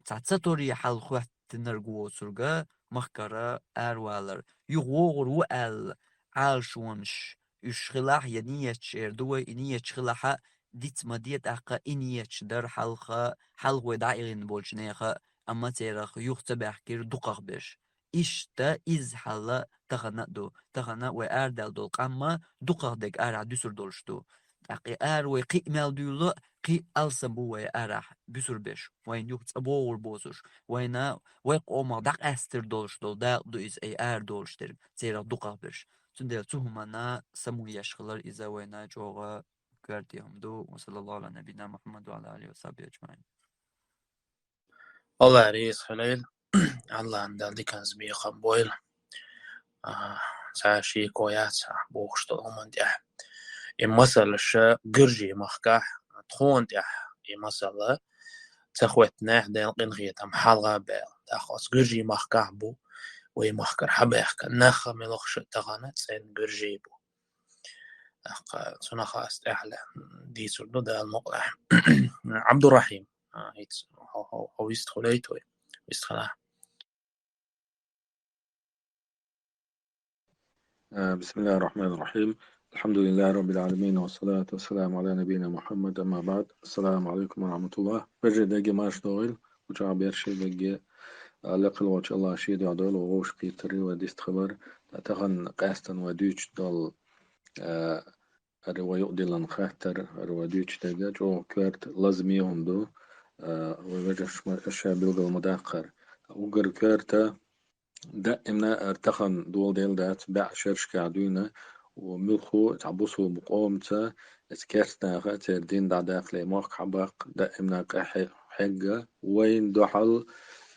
цхьа ца торе хьал хӀоьттинарг воцурга махкара аравалар. Юха вогӀур ву аьлла, Ӏалашонаш уьш хилахь, я ниеташ эр ду вай, и ниеташ хилахьа, диц ма де тӀаккха и ниеташ дар хьалха, хьалха вай дӀаихина болчу неха, амма церах юха ца баьхкира дукхах берш. Иштта иза хьалла тахана а ду. Тахана вай арадаьлла долу къамма дукхах дерг арахь дуьсур долуш ду. ТӀаккха и ара вай кхиъ мел дуьйлало, кхин а алсам бу вай арахь буьсур берш. Вайна юха цӀа богӀур боцуш. Вайна, вай къомах дӀакъаьстар долуш долу дакъа ду иза, ай ара долуш дерг, церах дукхах берш. Цундела цу хӀуманна самуеш хилар иза вайна чӀогӀа коьрте хӀума ду. Ва саллаллаху ала набийина Мухаммад ва ала алихи ва сахьбихи аджмаин. Алла реза хуьлийла. Аллахьан Дала диканца бекхам бойла. А, цхьа шеко яц бохуш долу хӀуманна тӀехь. И масалаш гуьржийн махкахь, тхуна тӀехь и масала ца хӀоьттинехь, Делан къинхетам хьалха а баьлла. ТӀаккха оцу гуьржийн махкахь бу, вай махкара хьабаьхка нах а мелхуш а тахана цӀена гуьржий бу. ТӀаккха цунах ас тӀаьхьа дийцур ду Дала мукъалахь. Абдурахим, а, хӀинца хьо, хьо, хьо вист хуьлуьйту вай? Вист хилахь. آه، بسم الله الرحمن الرحيم. الحمد لله رب العالمين، والصلاة والسلام على نبينا محمد، أما بعد. السلام عليكم ورحمة الله. Вежарий, дерриге марша догӀийла, кху чохь берш а дерриге, а, лекха волчу Аллахьа шен дуьхьа дойла вовшах кхетар, вай дистхилар. Тахана къаьстина вай дуьйцуш долу, а, хӀара вай юкъадиллина хаттар, хӀара вай дуьйцуш дерг чӀогӀа коьрта лазаме хӀума ду, а, вай вежарша ма-, ша билгал ма-даккхара. Уггар коьрта, даимна а тахана доладелла дац, бӀе шерашкахь дуьйна, муьлхха а цхьа бусулба къомаца, эца керстанаха церан дин дӀадаккхале мохк хьабаккха, даимна къа хье-, хьегна, вайна дуьхьал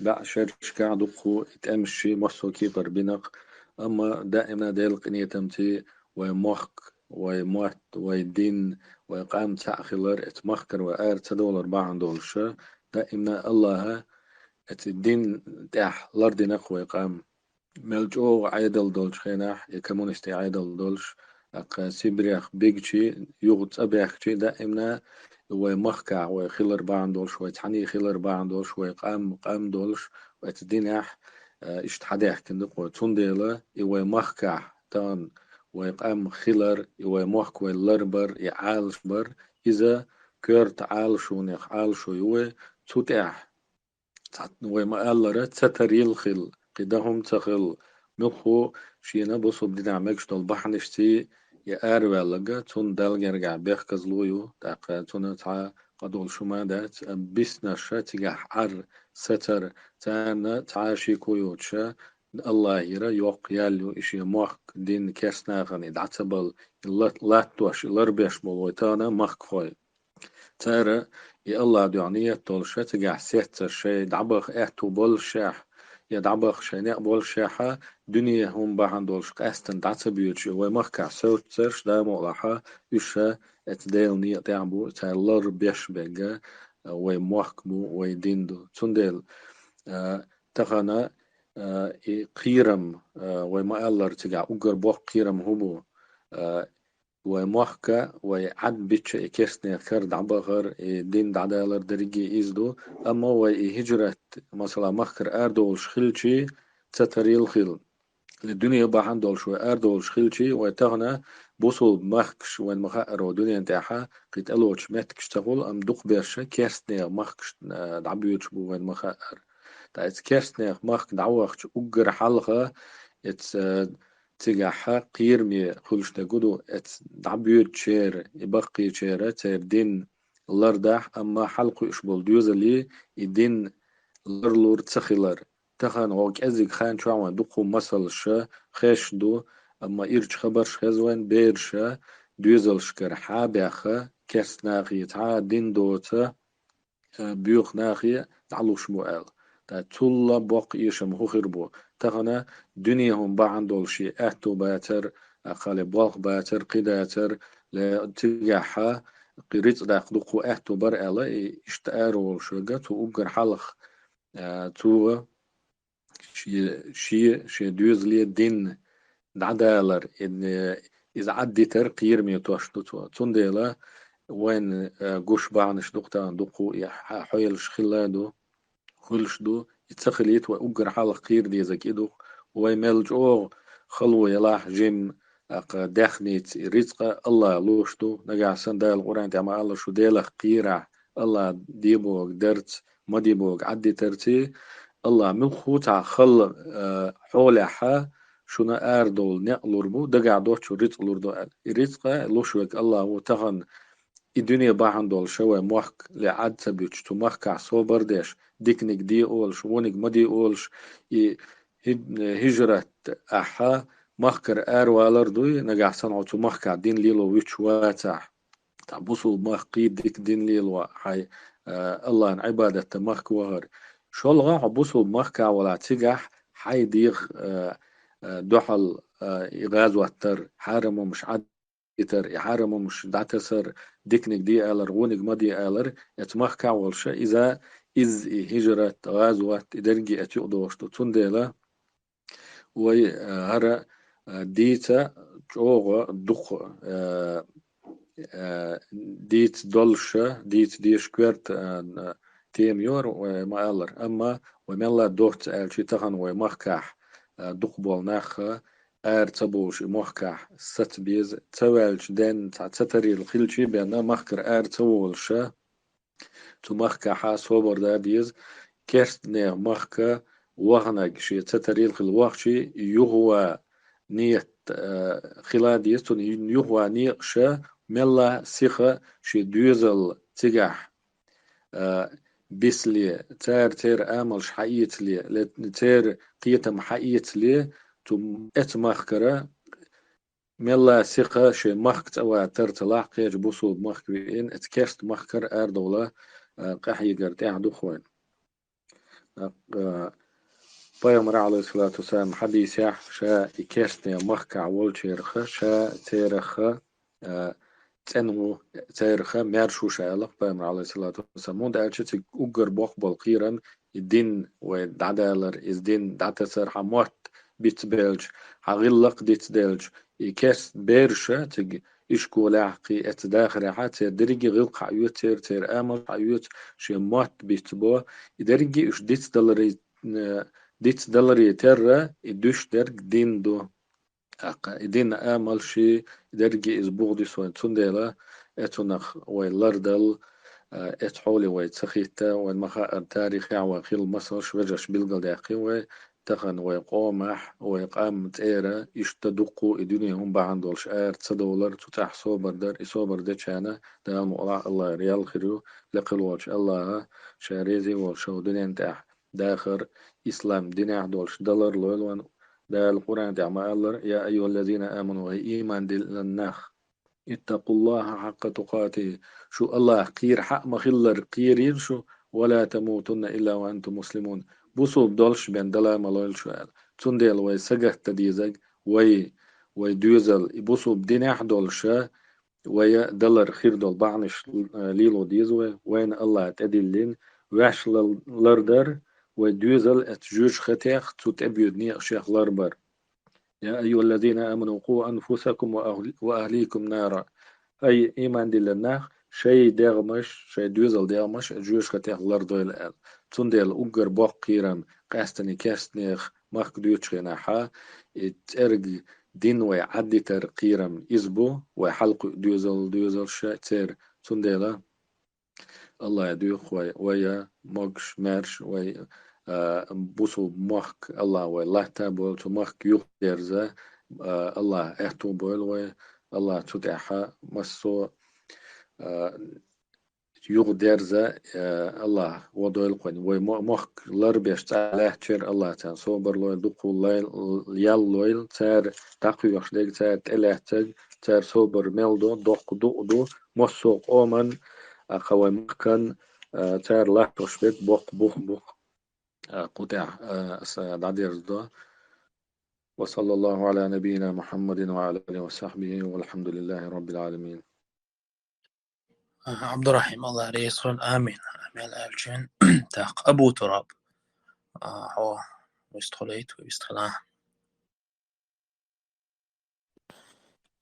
бӀе шерашкахь дуккха а и тӀемаш массо а кепара бина-кх, амма даимна Делан къинхетамца вай мохк, вай мотт, вай дин, вай къам цхьаъ хилар, эца махкара вай ара ца довлар бахьана долуша, даимна Аллахьа эца дин тӀехь лардина-кх вай къам. Мел чӀогӀа Ӏедал долчу хенахь, и коммунистийн Ӏедал долуш, тӀаккха Сибрех бигчи, юха цӀа бехкачи, даимна вай махкахь вай хилар бахьана долуш, вай цхьаьний хилар бахьана долуш, вай къам, къам долуш, вай цу динехь, а, иштта хьадаьхкина ду-кх вай. Цундела и вай махкахь тахана вай къам хилар, и вай мохк вай ларбар, и Ӏалашбар, иза коьрта Ӏалашонех Ӏалашо ю вай, цу тӀехь цхьа, вай ма-аллара, ца тарийла хила, кхин дан хӀума ца хила, муьлхха а шена бусулба динехь мегаш долу бахьанашций и араваьлларг, цунна Далла гергахь бехказло ю, тӀаккха цунна цхьа къа долуш хӀума дац, а, биснарша цигахь Ӏар, сацар, царна цхьа а шеко йоцуша, Аллахьера йоккха ял ю, и шен мохк, дин, керстанахана и дӀа ца бала, и ла-, латтош, и ларбеш болу вай тахана махкахой. Цара и Аллахьан дуьхьа ниет долуша, цигахь сеццарш шайн дӀабаха аьтту боллушехь, я дӀабаха шайн некъ боллушехьа, дуьне хӀума бахьана долуш къаьстина дӀа ца боьдуш, и вай махкахь совццарш, Дала мукъалахь, уьш ша эца Делан некъа тӀехь бу, цара лар беш бегга, а, вай мохк бу, вай дин ду. Цундела, а, тахана, а, и кхерам, а, вай ма-аллара, цигахь уггар боккха кхерам хӀун бу, а, вай мохка, вай Ӏад бичча и керстанех кара дӀабахар, и дин дӀадалар дерриге иза ду, амма вай и хӀижрат, масала, махкара арадолуш хилчи, ца тарийла хила. И дуьне бахьана долуш вай арадолуш хилчи, вай тахана бусулба махкаш, вайн ма-хаъара, дуьнен тӀехьа кхин тӀелоцуш меттигаш ца хуьлу, амма дукхаберша керстанех махкаш, а, дӀабоьдуш бу вайн ма-хаъара. Ткъа эца керстанех махка дӀавахча уггар хьалха, эца, а, цигахьа кхераме хуьлуш дерг хӀун ду, эца дӀабоьдучеран, и баккхийчеран, церан дин, лардахь, амма хьалкхуьуш болу доьзале и дин ларлур ца хилар. Тахана гӀо кӀеззиг хан чохь вайн дуккха масалша хеш ду, амма ирчу хабарш хеза вайн бераша доьзалшкара хьа а баьхха, керст нахе цхьа а дин доца, э, боьха нахе дӀалуш бу аьлла. Ткъа цул а боккха эшам хӀун хир бу? Тахана дуьне хӀума бахьана долуш шен аьтту бацар, а, хали болх бацар, кхидацар, ле, цигахьа, кхи рицкъ даккха дуккха аьтту бара аьлла, и иштта ара волуш верг, цу уггар хьалха, а, цо шен, шен, шен доьзале дин дӀадалар, и, иза Ӏаддитар кхераме тош ду цо. Цундела вайн, э, гуш бахьанаш дукха тахана дуккха и хьа-, хьоьлуш хилла а ду, хуьлуш ду, и ца хилийта вай уггар хьалха кхера дезаг и ду. Вай мел чӀогӀа хало ялахь жимма, тӀаккха даьхница и рицкъа Аллаха луш ду. Нагахь санна Дала Къуръан тӀехь ма-аллара: «Шу Делах кхерахь, Аллаха де бохург дарца, ма де бохург Ӏаддитарций». Аллаха муьлхха цхьа хала, э, хьолехьа шуна арадовла некъ лур бу, дагахь доцчу рицкъ лур ду аьлла. И рицкъа луш верг Аллах ву. Тахана и дуьне бахьана долуш вай мохк ле Ӏад ца буьтуш, цу махкахь собар деш, диканиг де олуш, вониг ма де олуш, и хи-, хижрат ахьа махкара аравалар дуй, нагахь санна хьо цу махкахь дин лело вуьтуш вацахь. Цхьа бусулба махкий дика дин лело хьай, а, Аллахьан Ӏибадатта махка вахар. ШолгӀа хьо бусулба махкахь валахь, цигахь хьай дегӀа, а, а, дуьхьал, а, и гӀазот дар, хьарам хӀумаш Ӏад- итар, и хьарам хӀумаш дӀатасар, диканиг де алар, вониг ма де алар, эцу махкахь волуша, иза, иза и хижрат, гӀазот, и дерриге эцу юкъа догӀуш ду. Цундела вай, а, хӀара, а, дийца чӀогӀа дукха, а, а, дийца долуша, дийца дезаш коьрта, а, а, тема ю хӀара, вай ма-аллара. Амма вай мелла доцца аьлча, тахана вай махкахь, а, дукха болу нах а, ара ца бовлуш и мохкахь саца беза, ца ваьлча денна цхьа ца тарийла хилчий бен, махкара ара ца волуша, цу махкахьа собар да беза, керстанех махка ваханаг шен ца тарийла хила вахчий, юхава ният, а, хила деза, цунна юхава некъаша мелла сиха шен доьзал цигахь а, бисале, цара церан амалш хьаэцале, ле церан кхетам хьаэцале, цу эцу махкара мелла сиха шен махка цӀа ван тар ца лахь, кхечу бусулба махка веана, эцу керста махкара арадовла, а, къахьегар тӀехь ду хӀара. А, а, Пайхамара, Ӏалайхиссалату вассалам, хьадисехь, ша и керстанех махкахь волчарех, ша церах а, цӀена ву, церах маьрша ву ша аьлла Пайхамара, Ӏалайхиссалату вассалам. ХӀунда аьлча цига уггар боккха болу кхерам и дин вай дӀадалар, иза дин дӀатасар, хьан мотт бицбелча, хьан гӀиллакх дицделча, и керста бераша цига ишколехь, кхин эцу дахарехьа, церан дерриге гӀиллакх хьаоьцу, церан, церан амалш хьаоьцу, шен мотт бицбо, и дерриге уьш дицдаларе, э, дицдаларе терра, и дуьш дерг дин ду. ТӀаккха и дин амалш и дерриге иза буха дисвайн. Цундела эцунах вай лардал, а, эцу хьоле вай ца хитта, вайн ма-хаъара тарихехь вайн хилла масалш, вежарша билгалдаьккхина вай, тахана вай къомахь, вай къам цӀера иштта дуккха и дуьне хӀума бахьана долуш ара ца довлар, цу тӀехь собар дар, и собар дечарна Дала мукъалахь Аллахьера ял хир ю, лекха волчу Аллаха ша реза волуш шо дуьнен тӀехь дахар, ислам динехь долуш далар лойла вайн. Дала Къуръан тӀехь ма-аллара: «Я айюхаллазина аману», хӀай ийман диллина нах, «иттакъуллаха хьакъа тукъатихи», шу Аллах кхера хьаъ ма-хиллара кхерийла шу, «ва ла тамутунна илла ва антум муслимун», бусулба долуш бен дала ма лойла шу аьлла. Цундела вай сагатта дезаг, вай, вай доьзал и бусулба динехь долуша, вай далар хир долу бахьанаш, э, лело деза вай, вайна Аллаха тӀедиллина, ваьш лал-, лардар, вай доьзал эцу жоьжахатех, цу тӀебоьду некъашех ларбар. «Я айюхаллазина аману къу анфусакум ва ахли-, ва ахликум нара». Ай, ийман диллина нах, шай дегӀмаш, шай доьзал дегӀмаш жоьжахатех лардойла аьлла. Цундела уггар боккха кхерам, къаьстина керстанех махка доьдучу хенахьа, и цӀерга дин вай Ӏаддитар кхерам иза бу, вай хьалкхуьу доьзал, доьзалша церан. Цундела Аллаха дуьйху вай, вай а, могуш, маьрша, вай, а, бусулба мохк, Аллаха вай латта а бойла, цу махка юхадерза, а, Аллаха аьтту а бойла вай, Аллаха цу тӀехьа массо а, а, юха дерза, э, Аллах, гӀо дойла кхуьнан. Вай мо-, мохк ларбеш цӀа лаьттачара Аллах царна собар лойла, дукха лай-, ял лойла, цара дӀакхоьхьуш дерг, цара тӀелаьцнарг, цара собар мел ду, доккха дукъ ду, массо а къоман, а, кхы вай махкан, а, цара латтош берг боккха бух бу, а, кху тӀехь, а, аса дӀадерзадо. وصلى الله على نبينا محمد وعلى آله وصحبه والحمد لله رب العالمين. Аха, Абдурахим, Аллах реза хуьлда, амин. Амин аьлча. Так, Абу Тураб. А, хьо вистхилийта, вистхила.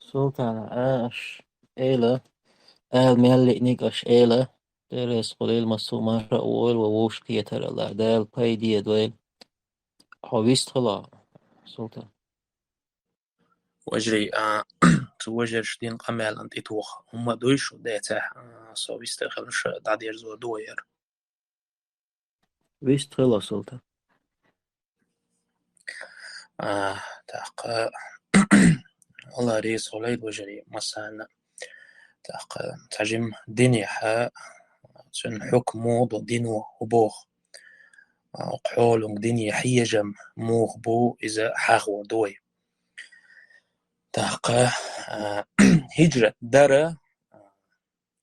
Султан, а, аш эла, ала мел лиъниг аш эла, Дела реза хуьлийла, массо а марша а войла, вай вовшахкхетар Аллах, Дала пайде дойла. Хьо вистхила, Султан. Вежарий, а, цу вежарша дина къамелана тӀетоха хӀума дуй шу децахь, а, со вистхила ша дӀадерзо дуьйр. Вистхила, Султан. А, тӀаккха, Аллах реза хуьлийла вежарий массарна. ТӀаккха цхьа жима динехь, цуьнан хьукам муха ду, дино хӀун боху. А, кху хьоланга дине хьежам муха бу, иза хьахор ду вай. ТӀаккха, а, хӀижрат дара, а,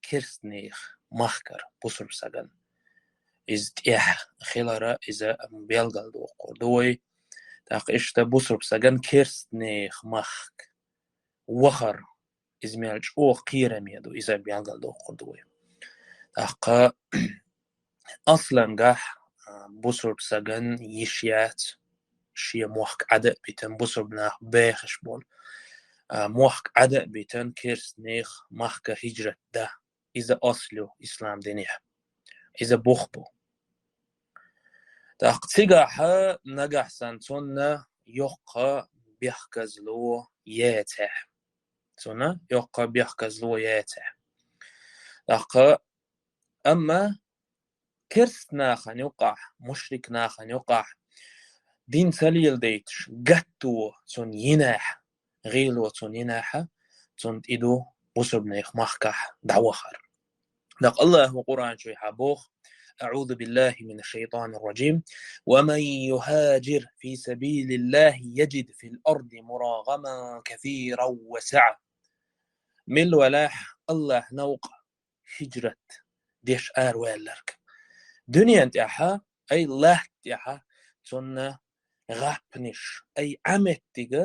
керстанех махкара бусурба сагана. Иза тӀехь хилара, иза белгалдоккхур ду вай. ТӀаккха иштта бусурба сагана керстанех махка вахар, иза мел чӀогӀа кхераме ду, иза белгалдоккхур ду вай. ТӀаккха аслангахь, а, бусурба сагана йиш яц шен мохк Ӏада а битина, бусурба нах бехаш болу, а, мохк Ӏада а битина, керстанех махка хӀижрат дан. Иза асл ю ислам динехь. Иза бух бу. ТӀаккха цигахь нагахь санна цунна йоккха бехказло яцахь. Цунна йоккха бехказло яцахь. ТӀаккха, амма керст нахана юкъахь, мушрик нахана юкъахь, дин ца леладайташ, гатто цунна йинехь, гӀело цунна йинехь, цунна тӀе ду бусурбанех махкахь дӀавахар. ТӀаккха Аллахо Къуръан чуьйхьа боху: أعوذ بالله من الشيطان الرجيم. ومن يهاجر في سبيل الله يجد في الأرض مراغما كثيرا وسعة. Милла валахь Аллахьа новкъа хӀижрат деш араваьлларг. Дуьнен тӀехьа, ай латта тӀехьа цунна гӀапниш, ай Ӏаметтига,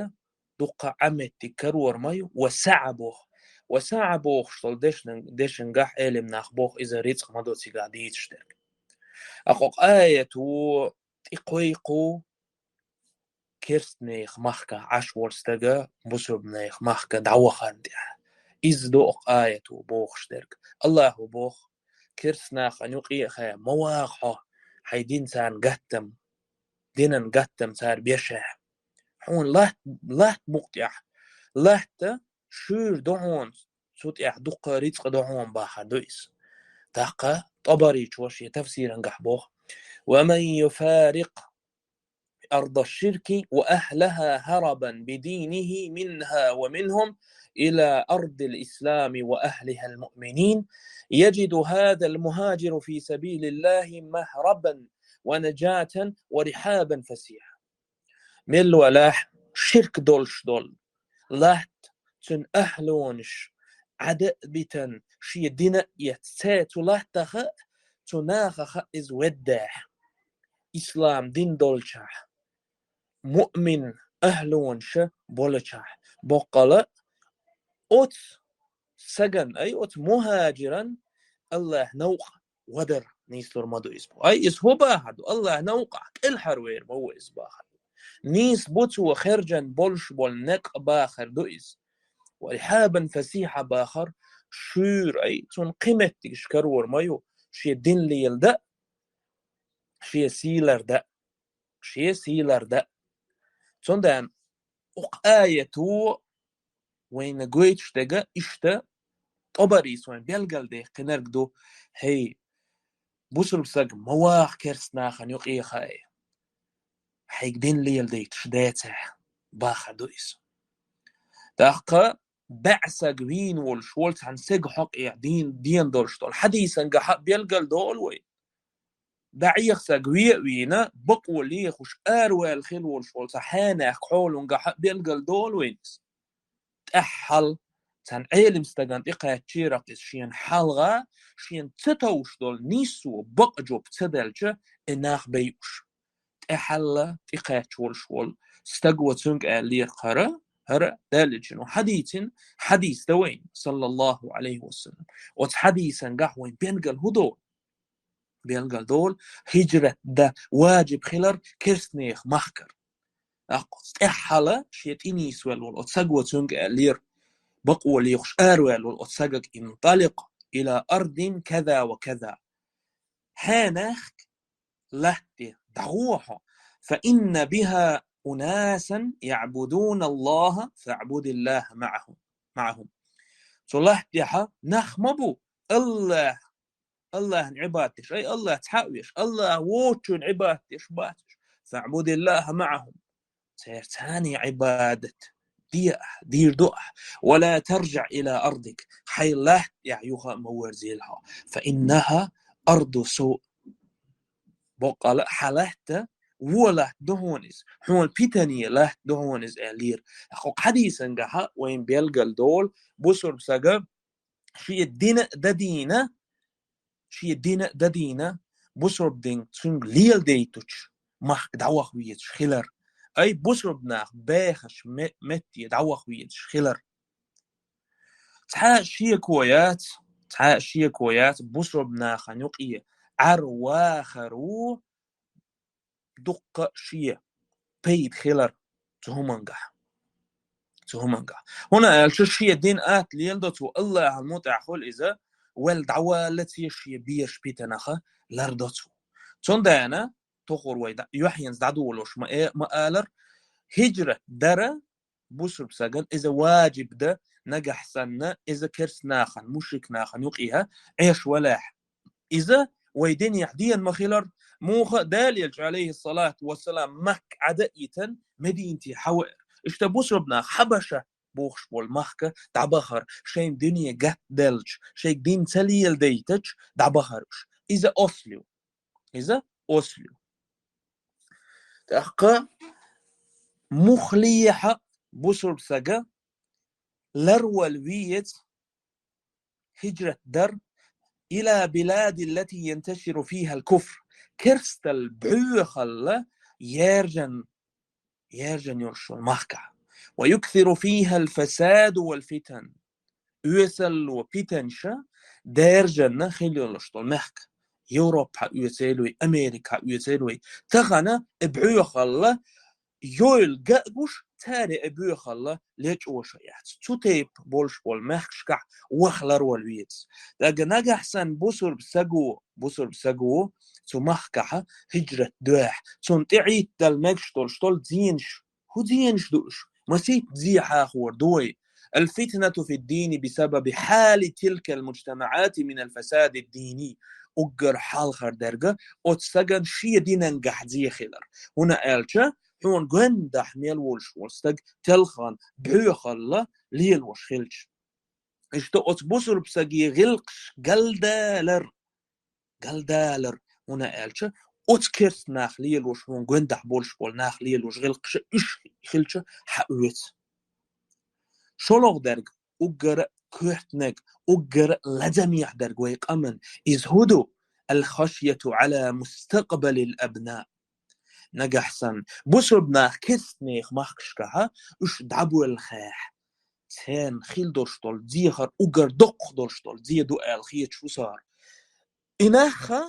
дуккха Ӏаметтиг карор ма ю, ва саӀа боху. Ва саӀа бохуш долу дешнан-, дешангахь Ӏелим нах боху, иза рицкъ ма ду цигахь дийцуш дерг. ТӀаккха кху аято тӀекхойкху керстанех махка Ӏаш волу стага бусурбанех махка дӀавахарна тӀехь. Иза ду кху аято бохуш дерг. Аллахо боху: керстанахана юкъе а хаа, ма ваха хьо, хьайн дин царна гаттам, динан гаттам цара бешехь. Хьуна латта, латта мукъа тӀехь, латта шуьйра ду хьуна, цу тӀехь дуккха рицкъа ду хьуна бахар ду иза. ТӀаккха ТӀабаричо шен тафсирангахь боху: ومن يفارق أرض الشرك وأهلها هربا بدينه منها ومنهم إلى أرض الإسلام وأهلها المؤمنين يجد هذا المهاجر في سبيل الله مهربا ونجاة ورحابا فسيحا. Милла валахь ширк долуш долу латта, цуьнан ахьлонаш Ӏада а битан, шен дина а эцна, цаьрца цу латтаха а, цу нахаха а иза веддехь, ислам дин долчахь, муъмин ахьлонаша болчахь, боккъала оцу саган, ай, оцу мухӀаджиран Аллахь новкъа вадар нийслур ма ду иза бу. Ай, иза хӀун бахар ду? Аллахь новкъахь кӀелхьарвер ма ву иза бахар ду. Нийса бу цо хержан болуш болу некъ бахар ду иза. Ва рихьабан фасихьа бахар шуьйра, ай, цунна кхин меттигаш карор ма ю, шен дин леладан, шен сий лардан, шен сий лардан. Цундела укх аято вайна гойтуш дерг иштта, ТӀабарис вайн белгалдаьккхинарг ду: хӀей, бусург саг, ма ваха керстанахана юкъе хаа, хьайга дин леладайташ дацахь, бахар ду иза. ТӀаккха баьӀсаг вийна волуш волу цхьана сага хьокъехь дийна, дийна долуш долу хьадийсангахьа белгал долу вай. ДӀаӀехсаг ве а вийна, бакъо лехуш, араваьлла хила волуш волу цхьа хьенех хьолунгахьа белгал долу вайна иза. ТӀаьххьал цхьана Ӏелим стагана тӀекхаьччера иза шена хьалха, шена ца товш долу нийсо бакъ жоп ца делча, и нах байуш. ТӀаьххьалла тӀекхаьчча волуш волу стаг ва цуьнга аьллера хӀара, хӀара Далла чу хьадийцина хьадийс дан вайна, саллаллаху Ӏалайхи ва саллам. Оцу хьадийсангахь вайн бенгал хӀу долу? Бенгал долу хӀиджрат дан ваджиб хилар керстнех махкара. ТӀаккха тӀаьххьала шен тӀе нийсвелла волу оцу саго цуьнга аьллера, бакъо лехуш араваьлла волу оцу сагага: «Инталикъ ила ардин каза ва каза». Хьенехк латте дӀагӀо хьо, фа инна биха унасан яъбудуна Аллаха фаъбудиллаха маъахум, маъахум. Цу латтехьа нах ма бу, Аллах, Аллахна Ӏибадат деш, ай Аллах цхьаъ веш, Аллах вочун Ӏибадат деш бацаш. Фаъбудиллаха маъахум. Церан царний Ӏибадат де ахь, дийр ду ахь. Ва ла таржиъ ила ардик. Хьайн латта тӀехь юха а ма верзийла хьо. Фа иннаха арду су. Боккъала хьан латта, вон латта ду хьуна иза. Хьуна питане латта ду хьуна иза аьллера. Хьо хьадийсангахьа вайн белгал долу бусурба сага шен дина а дадийна, шен дина а дадийна, бусурба дин цуьнга леладайтучу махка дӀаваха везаш хилар. Ай бусурба нах бехаш ме-, метте дӀаваха везаш хилар. Цхьа а шеко яц, цхьа а шеко яц, бусурба нахана юкъе Ӏар вахар ву дуккха а шен пайда хилар цу хӀумангахь. Цу хӀумангахь. ХӀунда аьлча шен дин атта леладо цо, Аллахьал мутӀахь хуьлу иза, вел дӀаваллац шен бераш питанаха лардо цо. Цундела тохур вай дӀа-, юьхьенца дӀадолуш ма э-, ма алар, хӀиджрат дара бусурба сагана иза ваджиб дан, нагахь санна иза керст нахана, мушрик нахана юкъе Ӏеш валахь. Иза вай динехь дена ма хилар, муха а Дала элча, Ӏалайхиссалату вассалам, Макка Ӏада а йитан, Мединате хьавеара. Иштта бусурба нах Хьабаша бохуш болу махка дӀабахара, шайн дуьне гатделча, шайга дин ца леладайтача дӀабахара уьш. Иза ослу. Иза ослу. ТӀаккха мухлехьа бусурба сага ларвала веза хӀиджрат дар, ила билади ллати янташиру фихал куфр, керстал бӀоьхалла яьржан, яьржан йолуш йолу махкахь. Ва юксиру фихал фасаду вал фитан, оьсалло питанша даьржанна хила йолуш долу мехка. Европа хьан оьцийла вай, Америка хьан оьцийла вай. Тахана и бӀоьхалла йойла ган а гуш, цара и бӀоьхалла лечкъоша яц. Цу тайпа болуш болу мехкашкахь ваха ларвала веза. Дага нагахь санна бусурба саго, бусурба саго цу махкахьа хӀиджрат доьхьа, цунна тӀеӀиттадала мегаш долуш долу зенаш. ХӀун зенаш ду уьш? Масийтта зе хьахор ду вай. Аль-фитнату фид-дини бисабаби хьали тилкал муджтамаӀати минал фасадид-дини. Уггар хьалхар дерга оцу саган шен динангахь зе хилар. ХӀунда аьлча хьуна гондахь мел волуш волу стаг телхана бӀоьхалла лелош хилча. Иштта оцу бусурба саге гӀиллакхаш галдалар, галдалар, хӀунда аьлча оцу керст нах лелош, хьуна гондахь болуш болу нах лелош гӀиллакхаш уьш хилча хьаоьцу. ШолгӀа дерг уггара коьртаниг, уггара лазамехь дерг вай къаман иза хӀун ду? Аль-хашйату Ӏала мустакъбалил абна. Нагахь санна бусурба нах керст нехан махкашкахьа уьш дӀабоьллахьехь, церан хила долуш долу зехар уггар доккха долуш долу зе ду аьлла хеташ ву сара. И нахха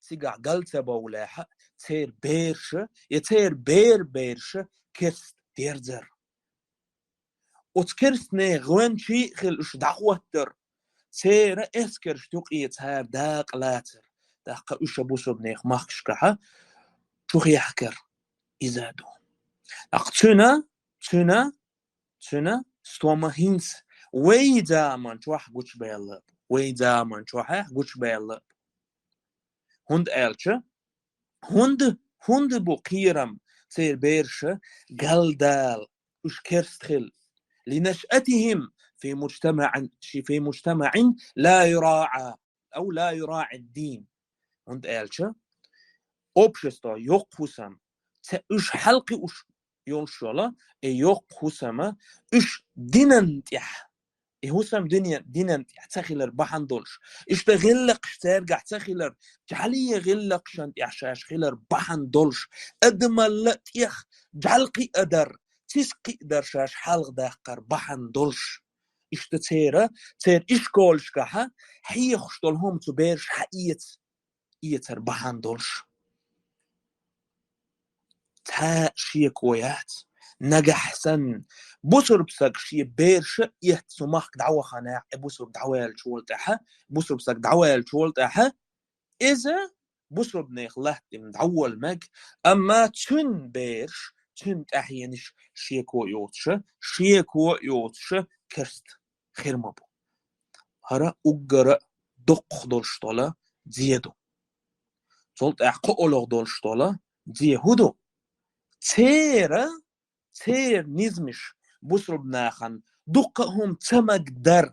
цигахь гал ца бовлехьа, церан бераша я церан беран бераша керст дерзар. Оцу керст нехан гӀоьнчий а хила уьш дӀахӀоттар, церан эскаршна юкъе цара дакъа лацар, тӀаккха уьш а бусурба нехан махкашкахьа чухехкар иза а ду. ТӀаккха цуьнан, цуьнан, цуьнан стома хӀинца вай заман чохь гучубаьлла, вай заман чохь гучубаьлла. ХӀунда аьлча, хӀунда, хӀунда бу кхерам церан бераша галдала, уьш керст хила? لنشأتهم في مجتمع في مجتمع لا يراعى أو لا يراعي الدين. ХӀунда аьлча, общество, йоккха хӀусам, ца уьш хьалкхиуш йолуш йола, и йоккха хӀусама уьш динан тӀехь, и хӀусам динан, динан тӀехь ца хилар бахьана долуш, иштта гӀиллакхаш цаьргахь ца хилар, жӀаьле гӀиллакхашан тӀехь шаьш хилар бахьана долуш, адамалла тӀех жӀаьла кхиадар, цис кхиадар шаьш хьалха даккхар бахьана долуш. Иштта церан, церан ишколашкахьа хьехуш долу хӀума цу бераш хьаэца, эцар бахьана долуш. Цхьа шеко яц, нагахь санна, бусурба саг шен бераша эцна цу махка дӀаваханехь, и бусурба дӀаваьллачу волу тӀаьхьа, бусурба саг дӀаваьллачу волу тӀаьхьа, иза бусурбанех латтийна дӀавола мега, амма цуьнан бераш, цуьнан тӀаьхьенаш шеко йоцуша, шеко йоцуша керста хир ма бу. ХӀара уггара доккхах долуш долу дзе ду. Цул тӀаьхьа кхоалгӀа долуш долу дзе хӀун ду? Церан, церан низамаш бусурба нахана дуккха а хӀума ца магдар.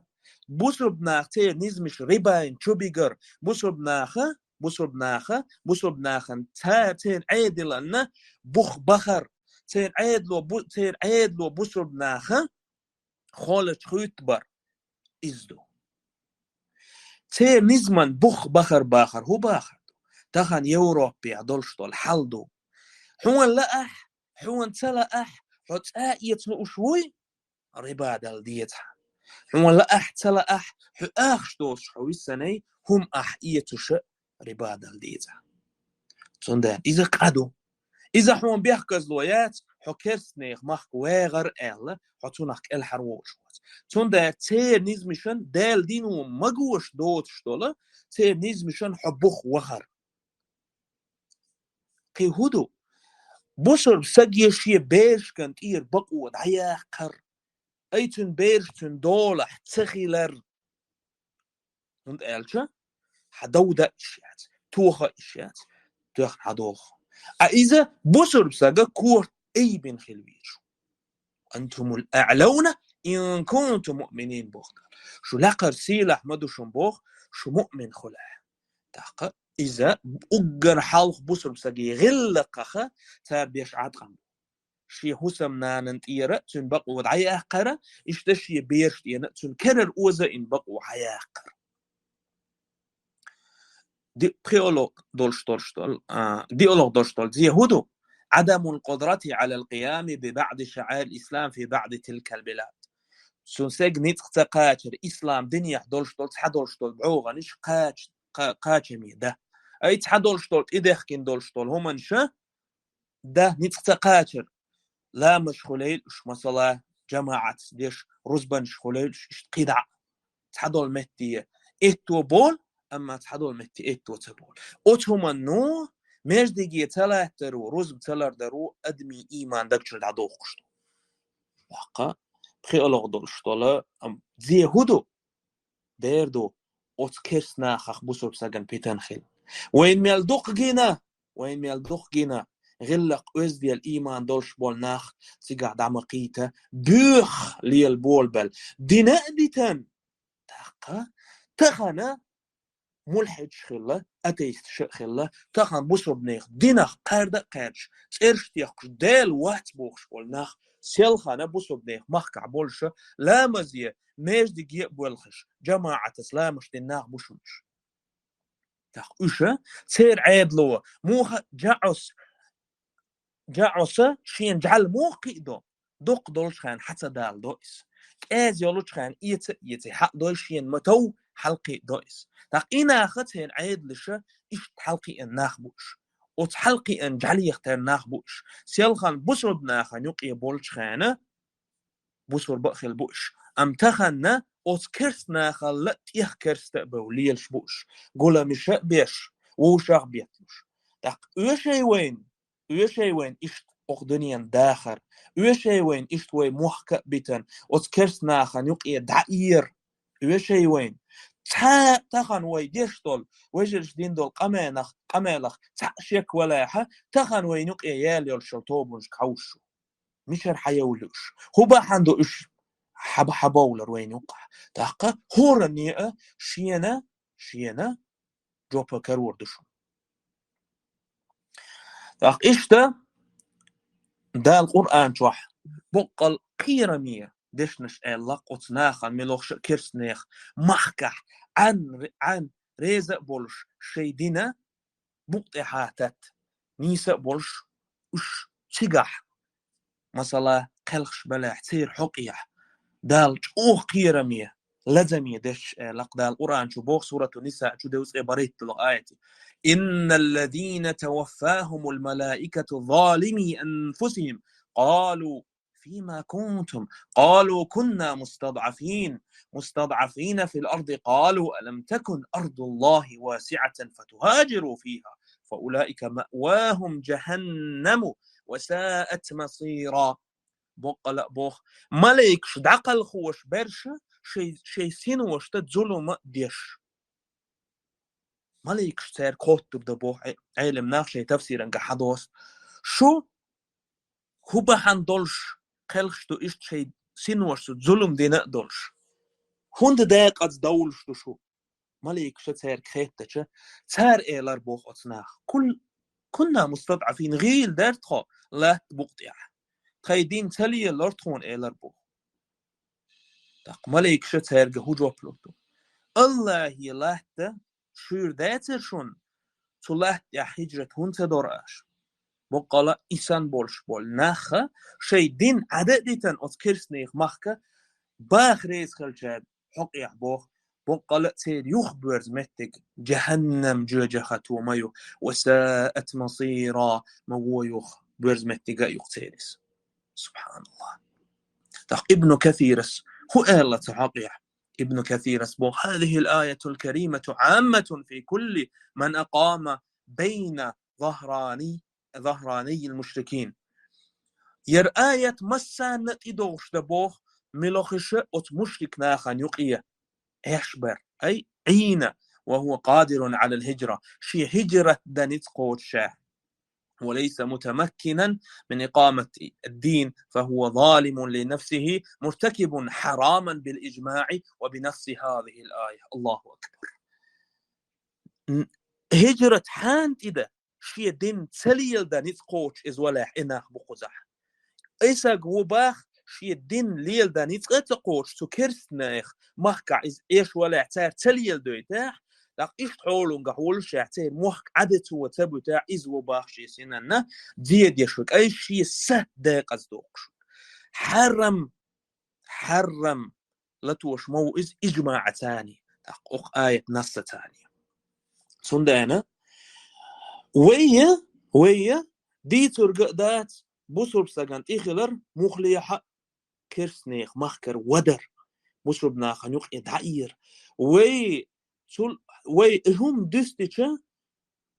Бусурба наха церан низамаш рибайн чу бигар. Бусурба наха, бусурба наха, бусурба нахана цара церан Ӏедална бух бахар. Церан Ӏедало бу-, церан Ӏедало бусурба наха холачу хуьттабар иза ду. Церан низаман бух бахар бахар хӀун бахар ду? Тахана Европехь долуш долу хьал ду. Хьуна лаахь, хьуна ца лаахь, хьо цӀа эца лууш вуй, риба дала деза хьан. Хьуна лаахь, ца лаахь, хьо ахча доцуш хьо висанай, хӀума ахь эцуша риба дала деза хьан. Цундела иза къа ду. Иза хьуна бехказло яц, хьо керстанех махка вагӀар аьлла, хьо цунах кӀелхьарволуш вац. Цундела церан низамашан Дала дино магош доцуш долу, церан низамашан хьо бух вахар. Кхин хӀун ду? Бусурба саге шен берашкан тӀера бакъо дӀаяккхар. Ай цуьнан бераш цуьнан долахь ца хилар. ХӀунда аьлча, хьан дов дан иш яц, тоха иш яц, тоьхна хьан доху. А иза бусурба сага корта айбина хила везаш ву. «Антумул аълауна ин кунтум муъминин», боху Дала. Шу лакхара сийлахь ма ду шун боху, шу муъмин хуьлахь. ТӀаккха иза уггар хьалха бусурба саге гӀиллакхаха цара беш Ӏаткъам бу. Шен хӀусамнанан тӀера цуьнан бакъо дӀаяккхара, иштта шен бераш тӀена цуьнан керара оза ин бакъо хьаяккхара. Ди-, пхиоло долуш долуш дол-, а, диоло долуш долу дзе хӀун ду? Адамул къудрати алал къиями би баъди шаъаир ислам фи баъди тилкал билад. Цуьнан сага ницкъ ца кхачар, ислам динехь долуш долу, цхьа долуш долу бӀогӀанаш кхач-, кха-, кхачаме да. Ай цхьа долуш долу, тӀедехкина долуш долу хӀуманаш, да, ницкъ ца кхачар. Ламазаш хуьлийла уьш, масала, жамаӀатца деш, рузбанаш хуьлийла уьш, иштта кхидӀа. Цхьадолу метте этто болу, амма цхьадолу метте этто ца болу. Оцу хӀуманно междиге ца латтаро, рузба ца лардаро адамийн ийман дагчуьра дӀадохкуш ду. ТӀаккха пхиалгӀа долуш долу, ам, дзе хӀун ду? Бер ду, оцу керста нахах бусурба сагана питана хила. Вайн мел дукха гина, вайн мел дукха гина, гӀиллакх оьзда дела ийман долуш болу нах цигахь дӀа ма кхийта, боьха лела болабелла. Дина а дитан, тӀаккха тахана мулхьидаш хилла, атеисташ а хилла, тахана бусурбанех динах кхаьрда а кхаьрдаш, цӀераш техкуш, Дела вац бохуш болу нах, селхана бусурбанех махкахь болуша, ламазе, междиге а боьлхуш, жамаӀатаца ламаш дина нах бу шуна уьш. ТӀаккха уьша, церан Ӏедало, муха жаӀос, жаӀоса шена жӀаьла муха кхиадо? Дукха долчу хенахь хьа ца даладо иза. КӀеза йолчу хенахь эца а эций, хьаъ дой шена ма тов, хьалкхиадо иза. ТӀаккха и наха церан Ӏедалаша иштта хьалкхиъна нах бу уьш. Оцу хьалкхиъна жӀаьлех тера нах бу уьш. Селхана бусурба нахана юкъе болчу хенахь, бусурба а хила бу уьш. Амма тахана оцу керста нахалла тӀех керста а бев лелаш бу уьш. Гуламиша а беш, вовшах а бетталуш. ТӀаккха оьшай вайна, оьшай вайн иштта окху дуьненан дахар, оьшай вайн иштта вай мохка а битан, оцу керста нахана юкъе дӀаэр, оьшай вайн. Цхьа тахана вай деш долу, вежарша дина долу къамелах, къамелах цхьаъ шек валахьа, тахана вайн юкъе яьлла йолуш йолу тобанашка хьовсуш ву. Мичара хьайовлу уьш? ХӀун бахьана ду уьш? хьаба-, хьабовлар вайна юкъахь. ТӀаккха хӀоранна а шена, шена жоп карор ду шуна. ТӀаккха иштта Дала Къуръан чохь боккъал кхераме дешнаш аьлла оцу нахана, мелхо а керстанех махкахь Ӏан, Ӏан реза а болуш шайн дина букъа тӀехьа татта, нийса а болуш уьш цигахь, масала, кхелхаш балахь, церан хьокъехь, Дала чӀогӀа кхераме, лазаме дешнаш аьлла Дала Къуръан чу боху, Сурату Ниса чу, дезткъе бархӀитталгӀа аят: «إن الذين توفاهم الملائكة ظالمي أنفسهم قالوا فيما كنتم قالوا كنا مستضعفين مستضعفين في الأرض قالوا ألم تكن أرض الله واسعة فتهاجروا فيها فأولئك مأواهم جهنم وساءت مصيرا». Боккъала а боху, малайкаш дӀакхалхош берш шайн, шайн синошна зулам а деш. Малайкаш цаьрга хоттур ду боху, Ӏе-, Ӏелам нах шайн тафсиран гахь хьадоссу. Шу хӀун бахьана долуш кхелхаш ду иштта шайн синошца зулам дина а долуш? ХӀунда декъаза довлуш ду шу? Малайкаша цаьрга хеттача, цара элар боху оцу наха: «Кул-, кунна мустадӀафин, гӀийла дара тхо латта букъа тӀехь. Тхайн дин ца лелора тхуна», — элар боху. ТӀаккха малайкаша цаьрга хӀун жоп лур ду? Аллахье латта шуьйра дацара шуна, цу латта тӀехь хӀижрат хӀунда ца дора аша? Боккъала а и санна болуш болу наха шайн дин Ӏада а дитина оцу керстанех махка баха реза хилчаьрга хьокъехь боху, боккъала а церан юха боьрзу меттиг жахӀаннам жоьжахато ма ю, ва саат масира, ма вон юха боьрзу меттига а юха церан иза. СубхьаналлахӀ. ТӀаккха Ибну Касирас хӀун аьлла цу хьокъехь? Ибну Касирас боху: «هذه الآية الكريمة عامة في كل من أقام بين ظهراني ظهراني المشركين». Яра аят массарна а тӀедогӀуш дан боху, мелхо а оцу мушрик нахана юкъе Ӏеш бар, ай, Ӏийна, وهو قادر على الهجرة, шен хӀижрат дан ницкъ кхочуш. «وليس متمكنا من إقامة الدين فهو ظالم لنفسه مرتكب حراما بالإجماع وبنص هذه الآية». Аллаху акбар. Н-, хӀижрат хьанна тӀедан, шен дин ца леладан ницкъ кхочуш иза валахь, и нах бу кхузахь. И саг ву бах, шен дин леладан ницкъ а ца кхочуш, цу керстанех махкахь иза Ӏеш валахь, цара ца леладойтахь, тӀаккха иштта хьолангахь волушехь, церан мохк Ӏадацо ца буьтахь, иза ву бах шен синанна зе деш верг, ай, шен са декъаза доккхуш верг. Хьарам, хьарам латош ма ву иза ижмаӀаца а, тӀаккха оха аят нассаца а. Цундела вай, вай дийцург а дац, бусурба сагана тӀехилар мухлехьа а, керстанех махкара вадар, бусурба нахана юкъе дӀаэр. Вай цул, вай и хӀума дуьстича,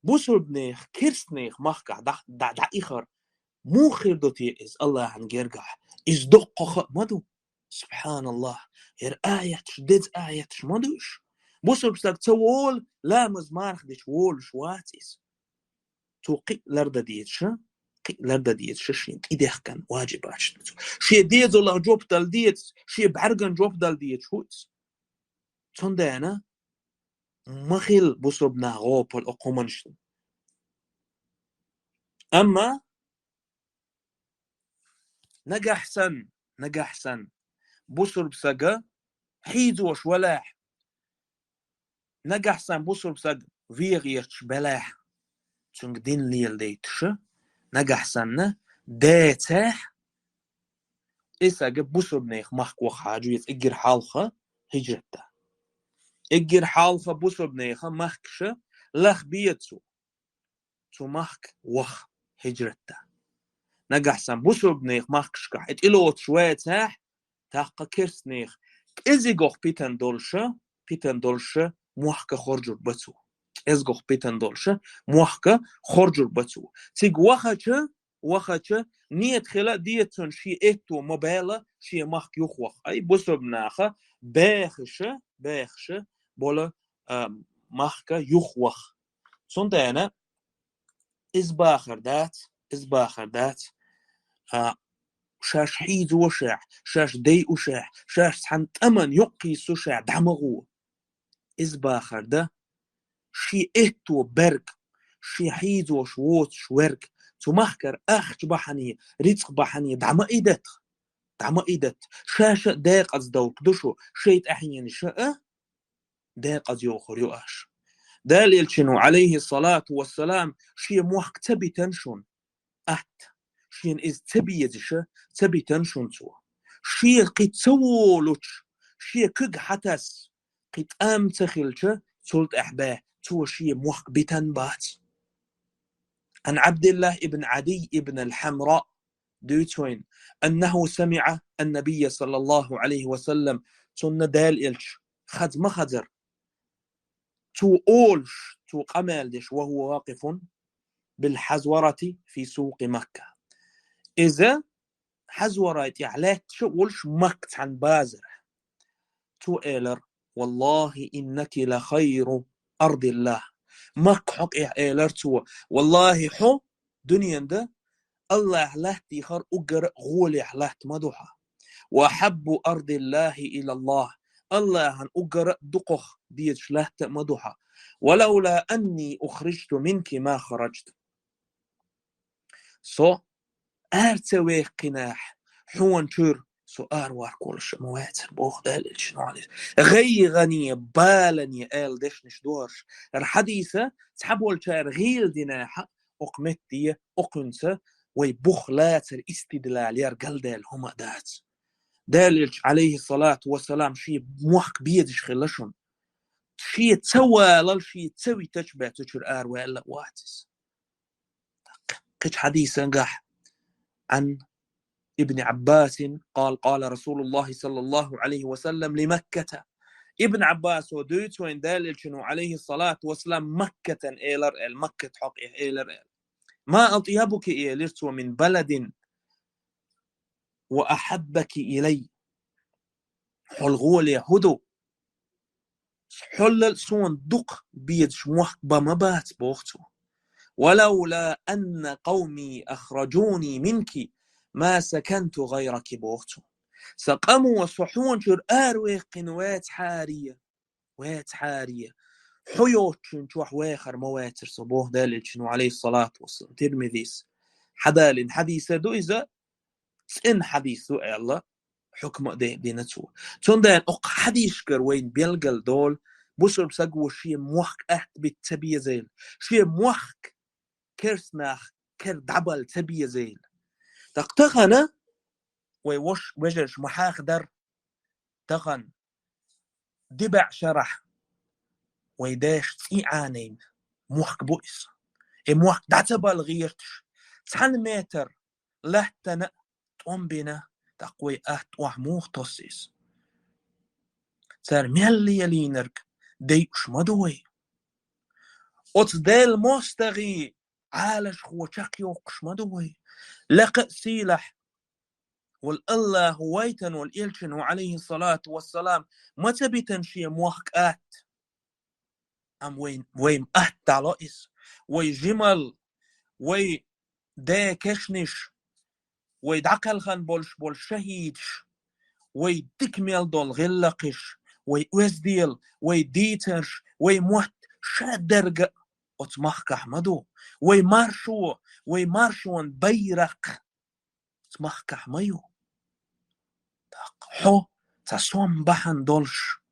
бусурбанех, керстанех махкахь дӀа-, дӀа-, дӀаихар муха хир ду те иза Аллахьан гергахь? Иза доккха хаа ма ду. СубхьаналлахӀ, хӀара аяташ, деза аяташ ма ду уьш. Бусурба саг ца волу, ламаз марха дича волуш вац иза. Цо кхин а лардан дезаш, кхин а лардан дезаш, шен тӀедехкан ваджибаташ ду цо. Шен дезалах жоп дала дезаш, шен бӀаьрган жоп дала дезаш ву иза. Цундела ма хила бусурба нах гӀопал окху хӀуманашна. Амма нагахь санна, нагахь санна, бусурба сага хьийзош валахь, нагахь санна бусурба саг вен гӀерташ белахь, цуьнга дин леладайташа, нагахь санна децахь, и сага бусурбанех махка ваха хьажа веза, эггара хьалха хӀижрат дан. Эггара хьалха бусурбанеха махкаша лаха беза цо. Цу махка ваха хӀижрат дан. Нагахь санна бусурбанех махкашкахь и тӀелоцуш вецахь, тӀаккха керстанех кӀезигох питан долуша, питан долуша мохка хоржур бац цо. КӀезигох питан долуша мохка хоржур бац цо. Цига вахача, вахача, нийят хила а деза цуьнан шен этто ма бала шен махка юхаваха. Ай, бусурба наха бехаша, бехаша бола, а, махка юхаваха. Цундела иза бахар дац, иза бахар дац, а, шаьш хьийзошехь, шаьш дайошехь, шаьш цхьана тӀаман юккъе йисошехь дӀа ма гӀо. Иза бахар да, шен этто берг, шен хьийзош воцуш верг, цу махкара ахча бахьане, рицкъ бахьане дӀа ма ийдатта. ДӀа ма ийдатта. Шаьш а декъаза довлуш ду шу, шайн тӀаьхьенаш а декъаза йохур ю аша. Делан Элчано, Ӏалайхи ссалату вассалам, шен мохк ца битина шуна, атта. Шена иза ца безаш а ца битина шуна цо. Шен кхин ца волучу, шен куьг хьатасса, кхин тӀам ца хилча, цул тӀаьхьа бен цо шен мохк битина бац. Ан Ӏабдиллахь ибн Ӏадий ибн ал-Хьамра дуьйцу вайна, аннаху самиӀа ан-набийя саллаллаху Ӏалайхи ва саллам, цунна Делан Элча хаза ма хазара, цо олуш, цо къамел деш, ва хӀува вакъифун бил-Хьазварати фи сукъи Макка. Иза Хьазвара тӀехь лаьтташ а волуш Макка цхьана базарахь. Цо элира: «Валлахи, иннаки ла хайру ардиллахь». Макка хьокъехь элира цо: «Валлахи, хьо дуьнен тӀа Аллахь латтийхар уггар а гӀолехь латта ма ду хьан. Ва хьаббу ардиллахи илаллахь, Аллахьан уггар а дукхах дезаш латта а ма ду хьан. Валавла анни ухриджту минки ма хараджту». Со ара ца ваьккхинехь, хьуна чуьра со араваркалуш а ма вацара, боху Делан Элчано, Ӏалайхи. ГӀайгӀане, балане аьлла дешнаш ду хӀорш. ХӀара хьадиса цхьаболчара гӀийла динехь а, окху метте, окхуьнца вай бух лацар истидлал яр галдаьлла хӀума а дац. Делан Элча, Ӏалайхи ссалату вассалам, шен мохк безаш хилла шуна. Шен ца валал, шен ца витачу бен цу чуьра араваьлла а вац иза. Кхечу хьадисангахь, Ӏан Ибн Ӏаббасин, къала, къала Расулуллахи саллаллаху Ӏалайхи ва саллам ли Макката. Ибн Ӏаббасо дуьйцу вайна, Делан Элчано, Ӏалайхи ссалату вассалам, Маккатан элар аьлла, Маккат хьокъехь элар аьлла. Ма атъябуки, элира цо, мин баладин ва ахьаббаки илай. Хьол гӀоле хӀун ду? Хьоллал суна дукха безаш мохк бан ма бац, боху цо. Валавла анна къавми ахраджуни минки ма саканту гӀайраки, боху цо. Сан къамо со хьуна чуьра араваьккхина вацахьара, вацахьара, хьо йоцучун чохь вехар ма вацара со, боху Делан Элчано, Ӏалайхи ссалату вассалам. Тирмизис хьадалийна хьадис а ду иза, цӀена хьадис ду аьлла, хьукма а де-, дина цо. Цундела окху хьадисашкара вайна белгал долу, бусурба саго шен мохк атта бита ца безийла, шен мохк керста нах кара дӀабала ца безийла. ТӀаккха тахана вай вош-, вежарш ма хьахадар, тахана дибаьӀ шарахь вай дайша цӀий Ӏанийна мохк бу иза. И мохк дӀа ца бала гӀерташ, цхьана метр лаьттана а тӀом бина, тӀаккха вай атта охьа муха тосу иза? Цара мел лелийнарг дайуш ма ду вай? Оцу Делан мостагӀий Ӏалашхо чекхйоккхуш ма ду вай? Лекха а сийлахь волу Аллаху вайтан волу Элчано, Ӏалайхи ссалату вассалам, ма ца битина шен мохк атта. Амма вай, вай ма атта дӀало иза. Вай жимал, вай ден кешнаш, вай дӀакхелхина болуш болу шахӀидаш, вай дика мел долу гӀиллакхаш, вай оьзда дела, вай дийцарш, вай мотт шадерг а оцу махкахь ма ду. Вай маршо, вай маршонан байракх оцу махкахь ма ю. ТӀаккха хьо цхьа сом бахьана долуш,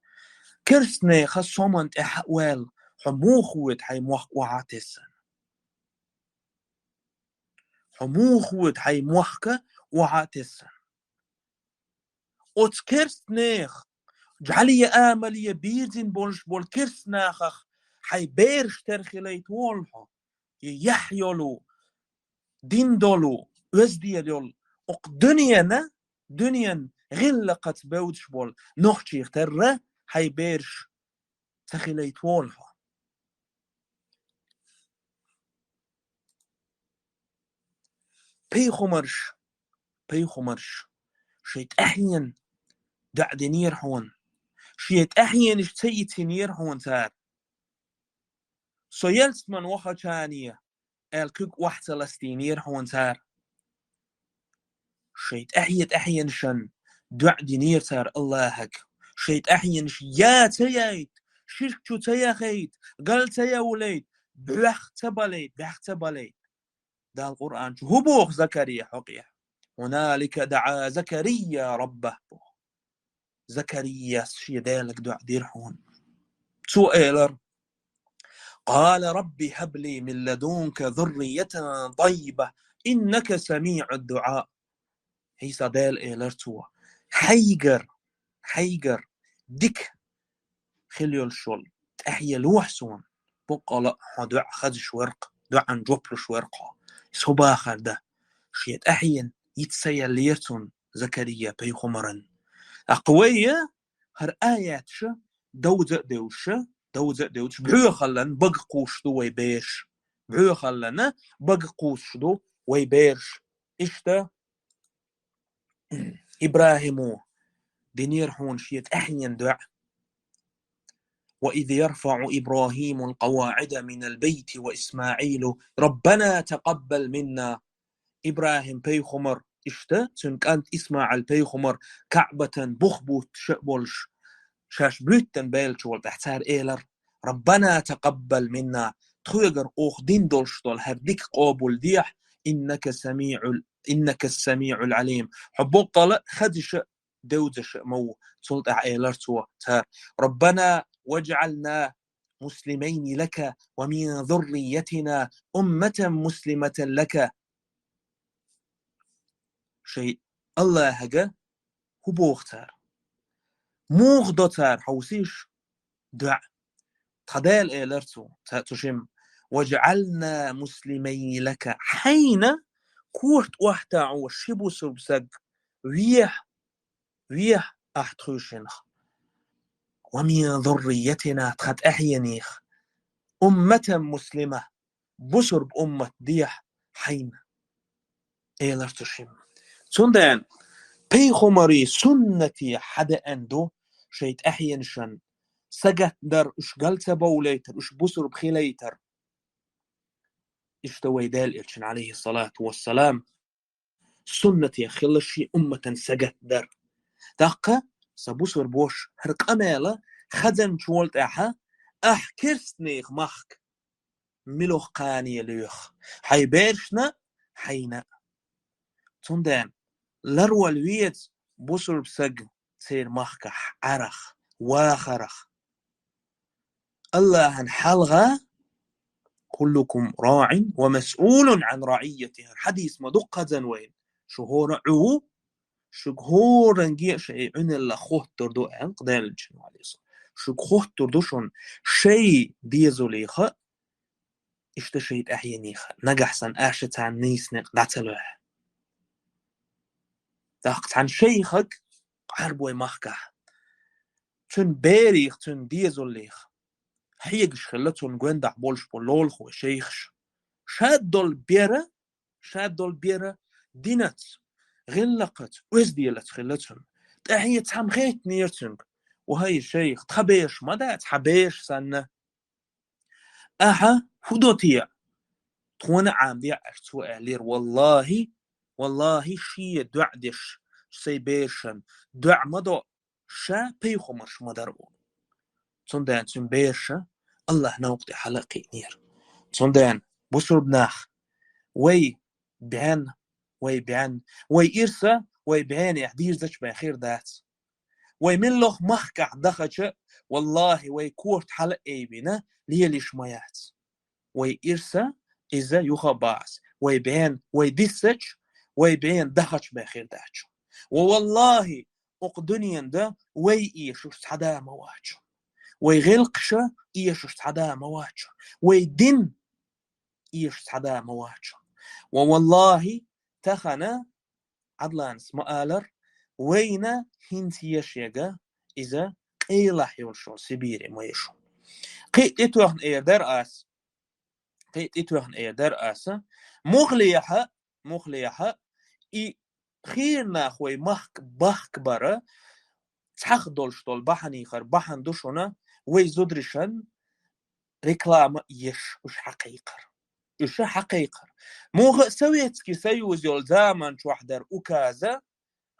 керстанехан соман тӀаьхьа а ваьлла, хьо муха воьду хьайн мохк охьа а тессина? Хьо муха воьду хьайн мохк охьа а тессина? Оцу керстанех, жӀаьле амале бирзина болуш болу керстанахах хьайн бераш тера хилийта волу хьо? И яхь йолу, дин долу, оьзда дела йолу, окху дуьненан, дуьненан гӀиллакхаца бевдаш болу нохчех терра хьайн бераш ца хилийта волу хьо? Пайхамарш, пайхамарш шайн тӀаьхьенан доӀа динера хьуна, шен тӀаьхьенаш ца йицинера хьуна цара. Со ялсамане вахча а аьлла, куьг охьа ца ластийнера хьуна цара. шайн тӀаьхье-тӀаьхьенашна дуӀа динера цара Аллахьага. Шайн тӀаьхьенаш яь ца яйта, ширк чу ца яхийта, гал ца йовлийта, бӀех ца балийта, бӀех ца балийта. Дала Къуръан чу хӀун боху Закария хьокъехь? «هنالك دعا زكريا ربه», боху. Закарияс шен Делага дуӀа дира хьуна. Цо элира: «قال رب هب لي من لدنك ذرية طيبة إنك سميع الدعاء». Ӏийса Дела элира цо: «Хьайгара, хьайгара дика хила йолуш йолу тӀаьхье лохьа суна, боккъала а хьо дуӀа хазаш вара-кх, дуӀан жоп луш вара-кх хьо. Со бахар дан». Шен тӀаьхьенна йиц ца еллера цунна Закария пайхамаран. ТӀаккха вай хӀара аяташ довза а девзаш, довза а девзаш, бӀоьхаллан бага кхуссуш ду вай бераш. БӀоьхаллан бага кхуссуш ду вай бераш. Иштта ИбрахӀимо динера хьуна шен тӀаьхьенна дуӀа: «وإذ يرفع إبراهيم القواعد من البيت وإسماعيل ربنا تقبل منا». ИбрахӀим пайхамар, иштта цуьнан кӀант ИсмаӀил пайхамар КаӀбатан бух буттуш а болуш, шаьш буьттина баьллачул тӀаьхьа цара элира: «ربنا تقبل منا», тхоьгара оха дина долуш долу хӀара дика къобалдехьа, «إنك سميع، إنك السميع العليم». Хьо боккъала а хазаш а, девзаш а ма ву. Цул тӀаьхьа элира цо цара: «ربنا واجعلنا مسلمين لك ومن ذريتنا أمة مسلمة لك». Шайн Аллахьага хӀун боху цара? Муха до цара, хьовсийша, дуӀа? Тхан Дела элира цо, ца-, цу шимма: «واجعلنا مسلمين لك». Хьайна корта охьатаӀо ши бусурба саг вехьа, вехьа ахь тхуьйшинах. «ومن ذريتنا», тхан тӀаьхьенех, «أمة مسلمة», бусурба уммат дехьа хьайна, элира цу шимма. Цундела пайхамарийн суннате хьадеана ду шайн тӀаьхьенашна сагатдар, уьш гал ца бовлийтар, уьш бусурба хилийтар. Иштта вай Делан Элчан, Ӏалайхиссалату вассалам, суннате хилла шен умматан сагатдар. ТӀаккха, сан бусурба ваша, хӀара къамел хазанчул тӀаьхьа ахь керстанех махка мила кхане лоьху, хьайн берашна а, хьайна а? Цундела ларвала веза бусурба саг церан махкахь Ӏарах, вахарах. Аллахьан хьалха: «كلكم راع ومسؤول عن رعيته». Хьадис ма ду-кх хазна вайна: шу хӀора а Ӏу ву, шуьга хӀоранге а шайн Ӏуьналлах хоттур ду, аьлла-кх Делан Элчано, Ӏалайхиссалам. Шуьга хоттур ду шуна шайн дезалех а, иштта шайн тӀаьхьенех а, нагахь санна аша царна нийса некъ дӀа ца лоьхь. ТӀаккха цхьана шайхага Ӏарбойн махкахь, цуьнан берех, цуьнан дезаллех хьегаш хилла цунна гондахь болуш болу лулахой, шайхаш. Шадолу бер а, шадолу бер а динаца, гӀиллакхаца, оьзделаца хилла цунна. ТӀаьхье цхьамма хаьттинера цуьнга: «Ва хӀай шайх, тхан бераш ма дац, хьан бераш санна? Ахьа хӀун до те?» «Тхуна а Ӏамадехьа», аьлла цо аьллера. «Валлахьи, валлахьи, шен доӀа деш сайн берашна доӀа ма до, ша пайхамарш ма дара», олу. Цундела цуьнан бераша Аллахьан новкъа тӀе хьала а кхиънера. Цундела, бусурба нах, вай бӀенна, вай бӀенна, вай ирса вай бӀенехь дийрзачу бен хир дац. Вай миллох махкахь дахача, валлахьи, вай корта хьала а айбина, лелийш ма яц. Вай ирса иза юха а бац, вай бӀенна вай диссача, вай бӀенна дахачу бен хир дац. Ва валлахьи, оцу дуьненан да вай эшуш цхьа да ма вац. Вай гӀиллакхаш эшуш цхьа да ма вац. Вай дин эшуш цхьа да ма вац. Ва валлахьи, тахана, Ӏадланас ма-аллара, вайна хӀинца еш ерг иза къайлахь йолуш йолу Сибире ма ю шу. Кхин а тӀетоьхна эр дара ас. Кхин а тӀетоьхна эр дара ас. Мухлехьа, мухлехьа, и хийра нах вай махка бахка бара цхьаъ долуш долу бахьанехара бахьана ду шуна вай зударшна реклама а еш уьш хьакхайкхар. уьш хьакхайкхар. Муха а Советский Союз йолу заман чохь дара указа,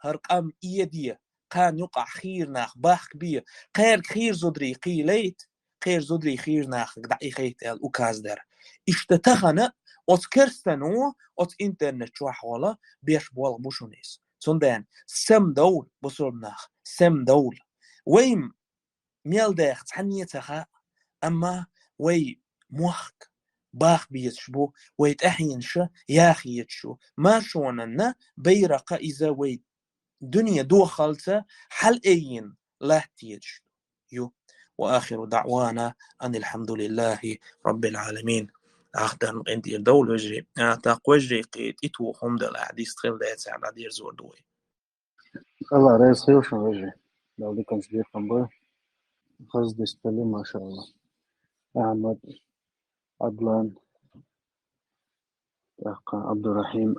хӀара къам эде, кхана юкъахь хийра нах бахкабе, кхаьрга хийра зударий кхийлайта, кхеран зударий хийра нахага дӀаихайта аьлла указ дара. Иштта тахана оцу керстано оцу интернет чохь гӀола беш болх бу шуна иза. Цундела самадовла, бусалба нах, самадовла. Вай мел даха цхьанне а ца хаьа, амма вай мохк баха безаш бу, вай тӀаьхьенаш яха езаш ю. Маршонан байракх иза вай дуьне дохалца хьалаайина латта езаш ю. وآخر دعوانا أن الحمد لله رب العالمين. Ахдарна къинтӀера довла, вежарий. А, тӀаккха, вежарий, кхин тӀетоха хӀума дала, ахь дистхила дацахь, дӀадерзор ду вай. Алла реза хила шун, вежарий. Дала диканца бекхам бойла. Хаза дистхили, машалла. Ахьмад, Адлан, тӀаккха Абдурахим,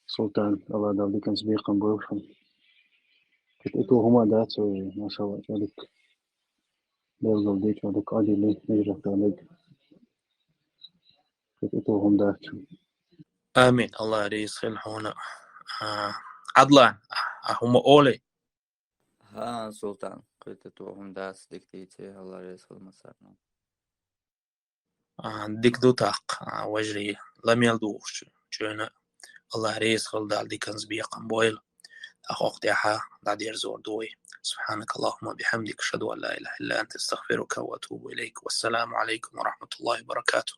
Султан, Алла Дала диканца бекхам бойла шун. Кхин тӀетоха хӀума дац, вежарий, машалла, чӀогӀа дика. Дала дика, чӀогӀа дика Ӏадили, вежарий, чӀогӀа дика. Кхин тӀетоха хӀума дац шун. Амин. Алла реза хила хьуна. А, Адлан, а хӀума олий? ХӀан, Султан, кхин тӀетоха хӀума дац, дика дийци, Алла реза хила массарна. А, дика ду тӀаккха, а, вежарий, ламел духучу чӀогӀа Алла реза хила, Дала диканца бекхам бойла. ТӀаккха хӀокху тӀехь дӀадерзор ду вай. سبحانك اللهم وبحمدك، أشهد أن لا إله إلا أنت، أستغفرك وأتوب إليك. والسلام عليكم ورحمة الله وبركاته.